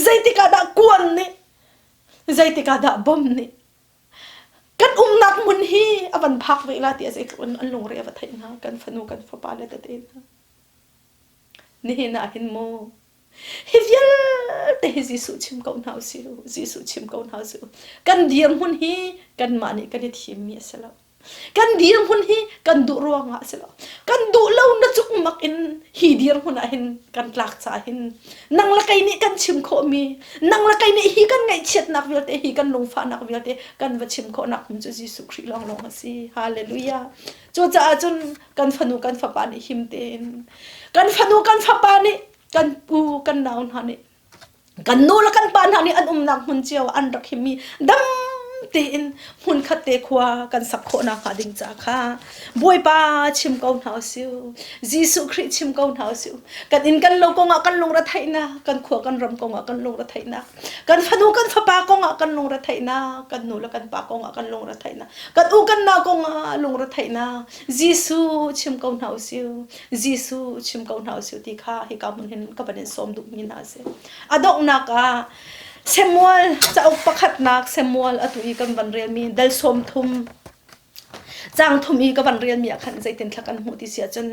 zeitik ah dah kuan nih zeitik ah dah bom nih kan umnak hmun hi a van phak ve la ti a zeitluk in an lungre a va theih hna kan fanu kan fapa le tete hna nihin ah hin mu hi vialte hi Jesuh chim ko hna usih Jesuh chim ko hna usih kan dirhmun hi kanmah nih kan i thimmi a si lo. Kan dirhmun hi kan duh ruangah a si lo. Kan duh lo na cukmak in hi dirhmun ah hin kan tlak caah hin nang le kei nih kan chim khawhmi, nang le kei nih hi kan ngaihchiatnak vialte, hi kan lungfahnak vialte kan va chim khawhnak hmun cu Jesuh Khrih lawnglawng a si. Hallelujah. Cucaah cun kan fanu kan fapa nih him tein kan fanu kan fapa nih kan pu kan nau hna nih kan nu le kan pa hna nih an umnak hmun cio an rak himmi dam tein hmunkhat te khua kan sak khawhnak hnga ding ca kha Bawipa chim ko hna usih Jesuh Khrih chim ko hna usih kan inn kan lo kongah kan lungre theihnak kan khua kan ram kongah kan lungre theihnak kan fanu kan fapa kongah kan lungre theihnak kan nu le kan pa kongah kan lungre theihnak kan u kan nau kongah lungre theihnak Jesuh chim ko hna usih Jesuh chim ko hna usih ti kha hika hmun hin ka van in sawm duhmi hna a si. A donghnak ah Samuel cauk pakhatnak Samuel atu i kan van relmi dal sawm thum caang thum i ka van relmi ah khan zeitin thla kan hmuh ti si ahcun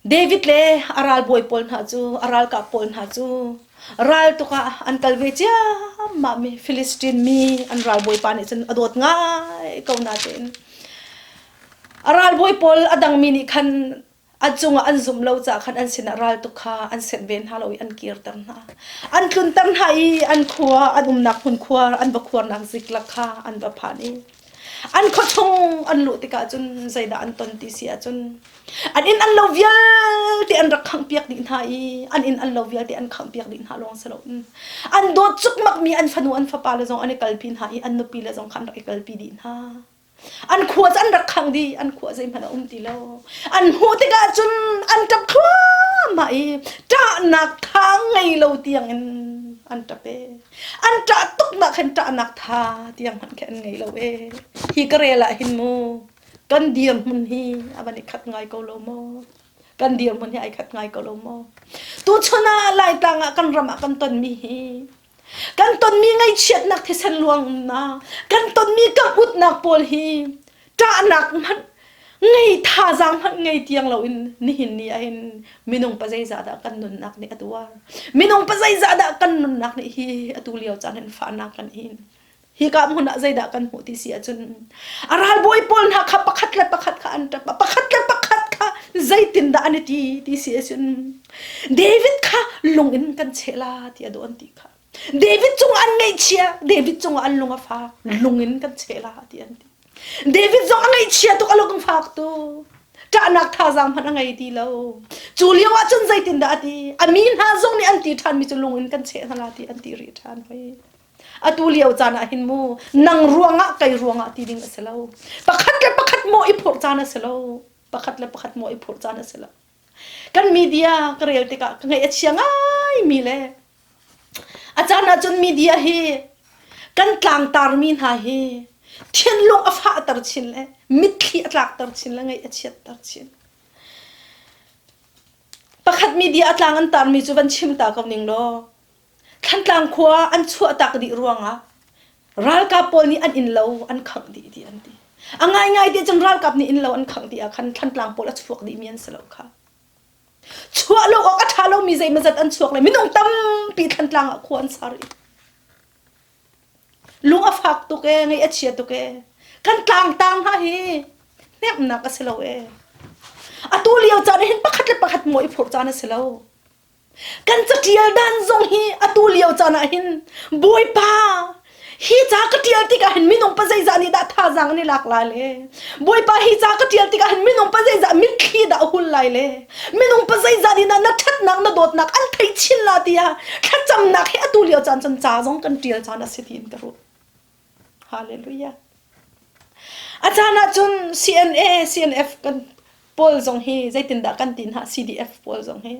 David le a ralbawi pawl hna cu a ralkap pawl hna cu ral tuk ah an kal ve ciammam mi Philistine mi an ralbawipa nih cun a dawt ngai ko natein A ralbawi pawl a dangmi nih khan a cungah an zumh lo caah khan an sinah raltuk kha an senh ve hna lo i an kirter hna. An tlunter hna i an khua, an umnak hmun khua, an va khuarnak Ziklag kha an va phan i an khua chung an luh tikah cun zeidah an ton ti si ahcun an inn an lo vialte an rak khanghpiak dih hna i an inn an lo vialte an khanghpiak dih hna lawng si loin an dawt cukmakmi an fanu an fapa le zong an i kalpi hna i an nupi le zong kha an rak i kalpi dih hna. An khua cu an rak khang dih, an khua zeihmanh a um ti lo. An hmuh tikah cun an ṭap thluahmah i ṭahnak tha ngei lo tiangin an ṭap e. An ṭah tuknak khan ṭahnak tha tiang hmanh khi an ngei lo e. Hi ka rel ah hin mu kan dirhmun hi a van i khat ngai ko lo maw? Kan dirhmun hi ai khat ngai ko lo maw? Tuchun ah Laitlang ah kan ram ah kan tonmi hi Kan tonmi ngaihchiatnak thisen luangnak, kan tonmi kangh-utnak pawl hi ṭahnak hmanh ngei thazaang hmanh ngei tiang loin nihin ni ahhin minung pa zeizah dah kan nunnak nih a tuar. Minung pa zeizah dah kan nunnak nih hi atu lio caan hin fahnak kan in. Hika hmun ah zeidah kan hmuh ti si ahcun a ralbawi pawl hna kha pakhat le pakhat kha an ṭap pakhat le pakhat kha zeitindah an i ti ti si ahcun David kha lung in kan cheh la ti a duh an ti kha David cungah an ngaihchia David cungah an lung a fak lung in kan cheh la ti an ti David zong a ngaihchia tuk a lung fak tu ṭahnak thazaang hmanh a ngei ti lo cu lio ah cun zeitindah a ti a mi hna zong nih an ti ṭhan mi cu lung in kan cheh hna la ti an ti rih ṭhan hoi Atu lio caan ah hin mu nang ruangah kei ruangah ti ding a si lo. Pakhat le pakhat maw i phurh caan a si lo. Pakhat le pakhat maw i phurh caan a si lo. Kan media ka rel tikah ka ngaih a chia ngaimi le a caan ahcun media hi kan tlangtarmi hna hi thinlung a fahter chin le mitthli a tlakter chin le ngaih a chiatter chin. Pakhat media a tlang an tarmi cu van chim ta ko ning law Thlantlang khua an chuahtak dih ruangah ralkap pawl nih an innlo an khangh dih ti an ti. A ngaingai ti cun ralkap nih innlo an khangh dih ah khan Thlantlang pawl a chuak dihmi an si lo kha. Chuah lo awk a ṭha lomi zeimawzat an chuak le minung tampi Thlantlang ah khua an sar i lung a fak tuk ee, ngaih a chia tuk ee. Kan tlangtang hna hi hnemhnak a si lo ee. Atu lio caan ah hin pakhat le pakhat maw i phurh caan a si lo. Kan caṭial dan zong hi atu lio caan ah hin Bawipa hi ca ka ṭial tikah hin minung pa zeizah nih dah thazaang an i lak lai le Bawipa hi ca ka ṭial tikah hin minung pa zeizah mitthli dah a hul lai le minung pa zeizah nih dah na ṭhatnak na dawtnak an theih chin la tiah thlacamnak hi atu lio caan cun ca zong kan ṭial caan a si tiin ka ruah. Hallelujah. A caan ah cun CNA, CNF kan pawl zong hi zeitindah kan ti hna CDF pawl zong hi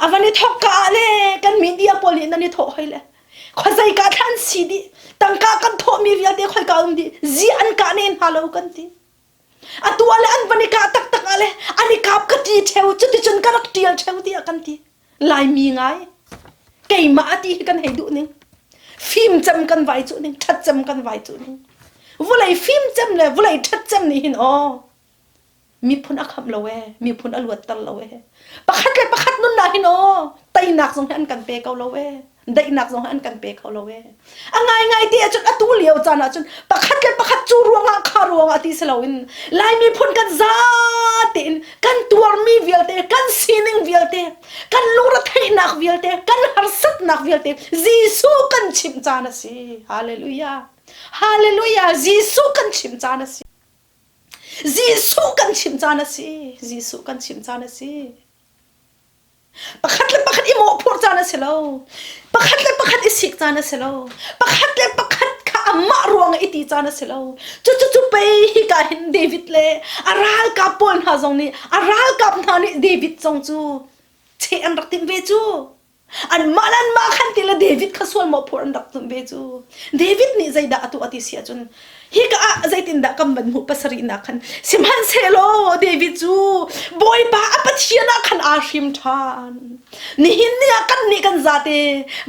a van i thawk ka ah le kan media pawl nih nan i thawh hoi le khuazei ka thlan si dih tangka kan thawhmi vialte khoika um dih zi an kah ne hna lo kan ti atu ah le an van i kah taktak ah le an i kap ka ti theu cuticun ka rak tial theu tiah kan ti Laimi ngai keimah a ti hi kan hei duh ning fim cem kan vai cuh ning ṭhat cem kan vai cuh ning vulei fim cem le vulei ṭhat cem nih hin aw miphun a khamh lo ee miphun a luatter lo ee pakhat le pakhat nunnak hin aw teinak zong hi an kan pe ko lo ee. Daihnak zong an kan pe kho lo ee. A ngaingai ti ahcun atu lio caan ahcun pakhat le pakhat cu ruangah kha ruangah ti si loin Lai miphun kan za tein kan tuarmi vialte, kan sining vialte, kan lungretheihnak vialte, kan harsatnak vialte Jesuh kan chimh caan a si. Hallelujah. Hallelujah. Jesuh kan chimh caan a si. Jesuh kan chimh caan a si. Jesuh kan chimh caan a si. Pakhat le pakhat i mawhphurh caan a si lo. Pakhat le pakhat i sik caan a si lo. Pakhat le pakhat kha amah ruangah i ti caan a si lo. Cucu cu pei hika hin David le a ralkap pawl hna zong nih a ralkap hna nih David zong cu cheh an rak timh ve cu. Anmah le anmah khan ti le David kha sual mawhphurh an rak timh ve cu. David nih zeidah a tuah ti si ahcun hika ah zeitindah kan van hmuh pasarihnak khan sihmanhsehlaw David cu Bawipa a Pathian ah khan aa hrim ṭhan nihin ni ah kan nih kan zate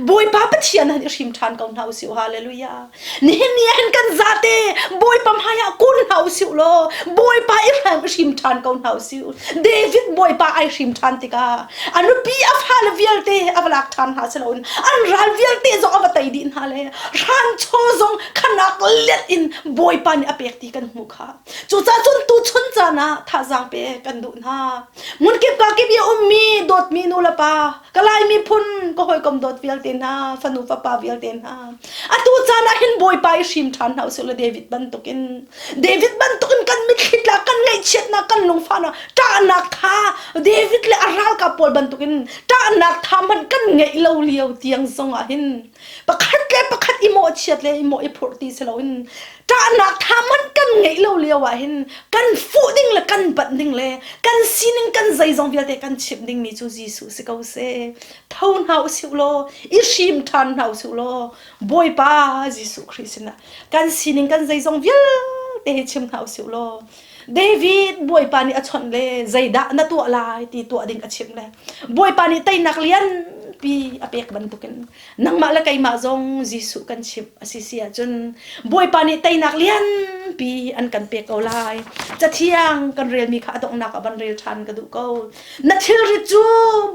Bawipa Pathian han i hrim ṭhan ko hna usih hallelujah nihin ni ah hin kan zate Bawipa hmai ah kun hna usih law Bawipa i hram i hrim ṭhan ko hna usih David Bawipa ai hrim ṭhan tikah a nupi a fale vialte a va lak ṭhan hna si loin an ral vialte zong a va tei dih hna le hranchaw zong khanak let in Bawipa nih a pek ti kan hmuh kha. Cucaah cun tuchun caan ah thazaang pe kan duh hna. Hmunkip kakip i a ummi dawtmi nu le pa, ka Lai miphun ka hawikom dawt vialte hna, fanu fapa vialte hna. Atu caan ah hin Bawipa i hrim ṭhan hna usih law David bantukin David bantukin kan mitthli tla kan ngaihchiatnak kan lungfahnak ṭahnak tha David le a ralkap pawl bantukin ṭahnak tha hmanh kan ngeih lo lio tiang zong ah hin pakhat le pakhat i mawhchiat le i mawh i phurh ti si loin ṭahnak tha hmanh kan ngeih lo lio ah hin kan fuh ding le kan banh ding le kan sining kan zeizong vialte kan chimh dingmi cu Jesuh si ko seh. Tho hna usih law i hrim ṭhan hna usih law Bawipa Jesuh Khrih sinah kan sining kan zeizong vialte hi chim hna usih law David Bawipa nih a chawnh le zeidah na tuah lai ti tuah ding a chimh le Bawipa nih teinak lianpi a pek bantukin nangmah le keimah zong Jesuh kan chimh a si si ahcun Bawipa nih teinak lianpi an kan pek ko lai. Cathiang kan relmi kha a donghnak ah van rel ṭhan ka duh ko. Na thilrit cu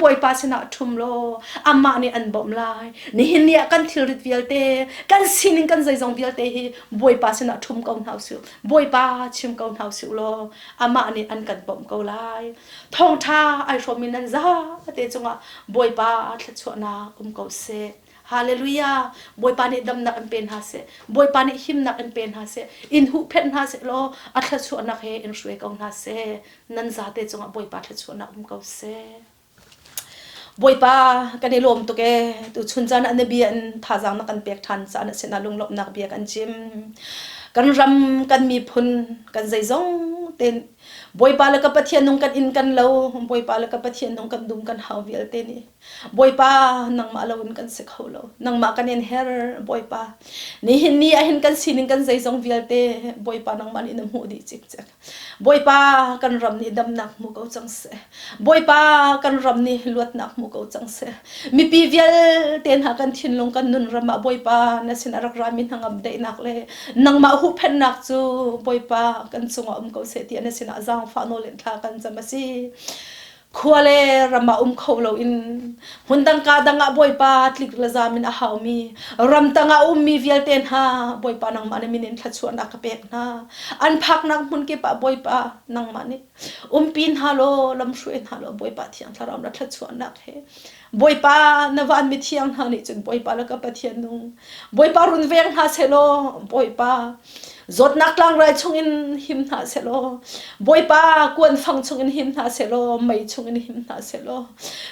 Bawipa sinah ṭhum law amah nih an bawmh lai. Nihin ni ah kan thilrit vialte, kan sining kan zeizong vialte hi Bawipa sinah ṭhum ko hna usih. Bawipa chim ko hna usih law amah nih an kan bawmh ko lai. Thawngṭha ai hrawmmi nan zate cungah Bawipa thluachuahnak um ko seh. Hallelujah! Bawipa nih damnak in pe hna seh. Bawipa nih himnak in pe hna seh. In huhphenh hna seh law a thluachuahnak he in hruai ko hna seh. Nan zate cungah Bawipa thluachuahnak um ko seh. Bawipa kan i lawm tuk ee. Tuchun caan ah na bia in thazaang na kan pek ṭhan caah na sinah lunglawmhnak bia kan chim. Kan ram, kan miphun, kan zeizong tein Bawipa le ka Pathian nung kan inn kan lo, Bawipa le ka Pathian nung kan dum kan hau vialte nih Bawipa nangmah loin kan si kho lo. Nangmah kan in her Bawipa. Nihin ni ah hin kan sining kan zeizong vialte Bawipa nangmah nih na hmuh dih cikcek. Bawipa kan ram nih damnak hmu ko cang seh. Bawipa kan ram nih luatnak hmu ko cang seh. Mipi vialte hna kan thinlung kan nun ram ah Bawipa na sin a rak rami hnangam daihnak le nangmah huhphenhnak cu Bawipa kan cungah um ko seh tiah na sinah zaangfah nawl in thla kan cam a si. Khua le ram ah um kho loin hmundang ka dang ah Bawipa tlik le zam in a haumi ramtang ah ummi vialte hna Bawipa nangmah na min in thluachuahnak ka pek hna. An phaknak hmun kip ah Bawipa nangmah nih umpi hna law lamhruai hna law Bawipa Thiang Thlarau na thluachuahnak he Bawipa na van mithiang hna nih cun Bawipa le ka Pathian nung Bawipa runveng hna sehlaw Bawipa zawtnak tlangrai chungin him hna sehlaw Bawipa kuanfang chungin him hna sehlaw mei chungin him hna sehlaw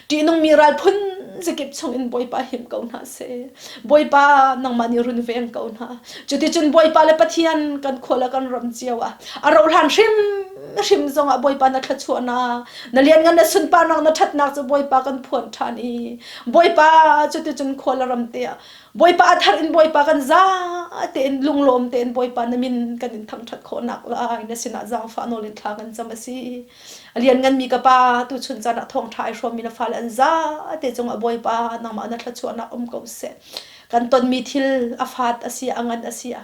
ṭihnungmi ral phun zakip chungin Bawipa him ko hna seh Bawipa nangmah nih runveng ko hna cuticun Bawipa le Pathian kan khua le kan ram cio ah a rohlan hrim hrim zongah Bawipa na thluachuahnak Na lianngan na sunparnak na ṭhatnak cu Bawipa kan phuan ṭhan i Bawipa cuticun khua le ram te ah Bawipa a thar in Bawipa kan za tein lunglawm tein Bawipa na min kan in thangṭhat khawhnak lai na sinah zaangfah nawl in thla kan cam a si. A liannganmi ka pa tuchun caan ah thawngṭha ai hrawmmi na fale an za te cungah Bawipa nangmah na thluachuahnak um ko seh. Kan tonmi thil a fat a si, a ngan a si, a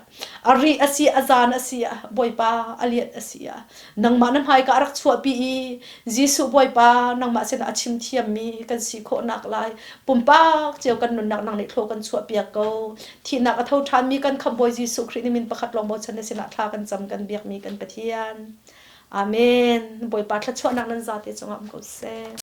rih a si, a zan a si, Bawipa a lian a si. Nangmah na hmaika a rak chuahpi i Jesuh Bawipa nangmah sinah a chim thiammi kan si khawhnak lai pumpak cio kan nunnak nang nih thlaw kan chuahpiak ko. Thihnak a tho ṭhanmi kan Khamhbawi Jesuh Khrih nih min pakhat lawng bochan na sinah thla kan cam kan biakmi kan Pathian. Amen. Bawipa thluachuahnak nan zate cungah um ko seh.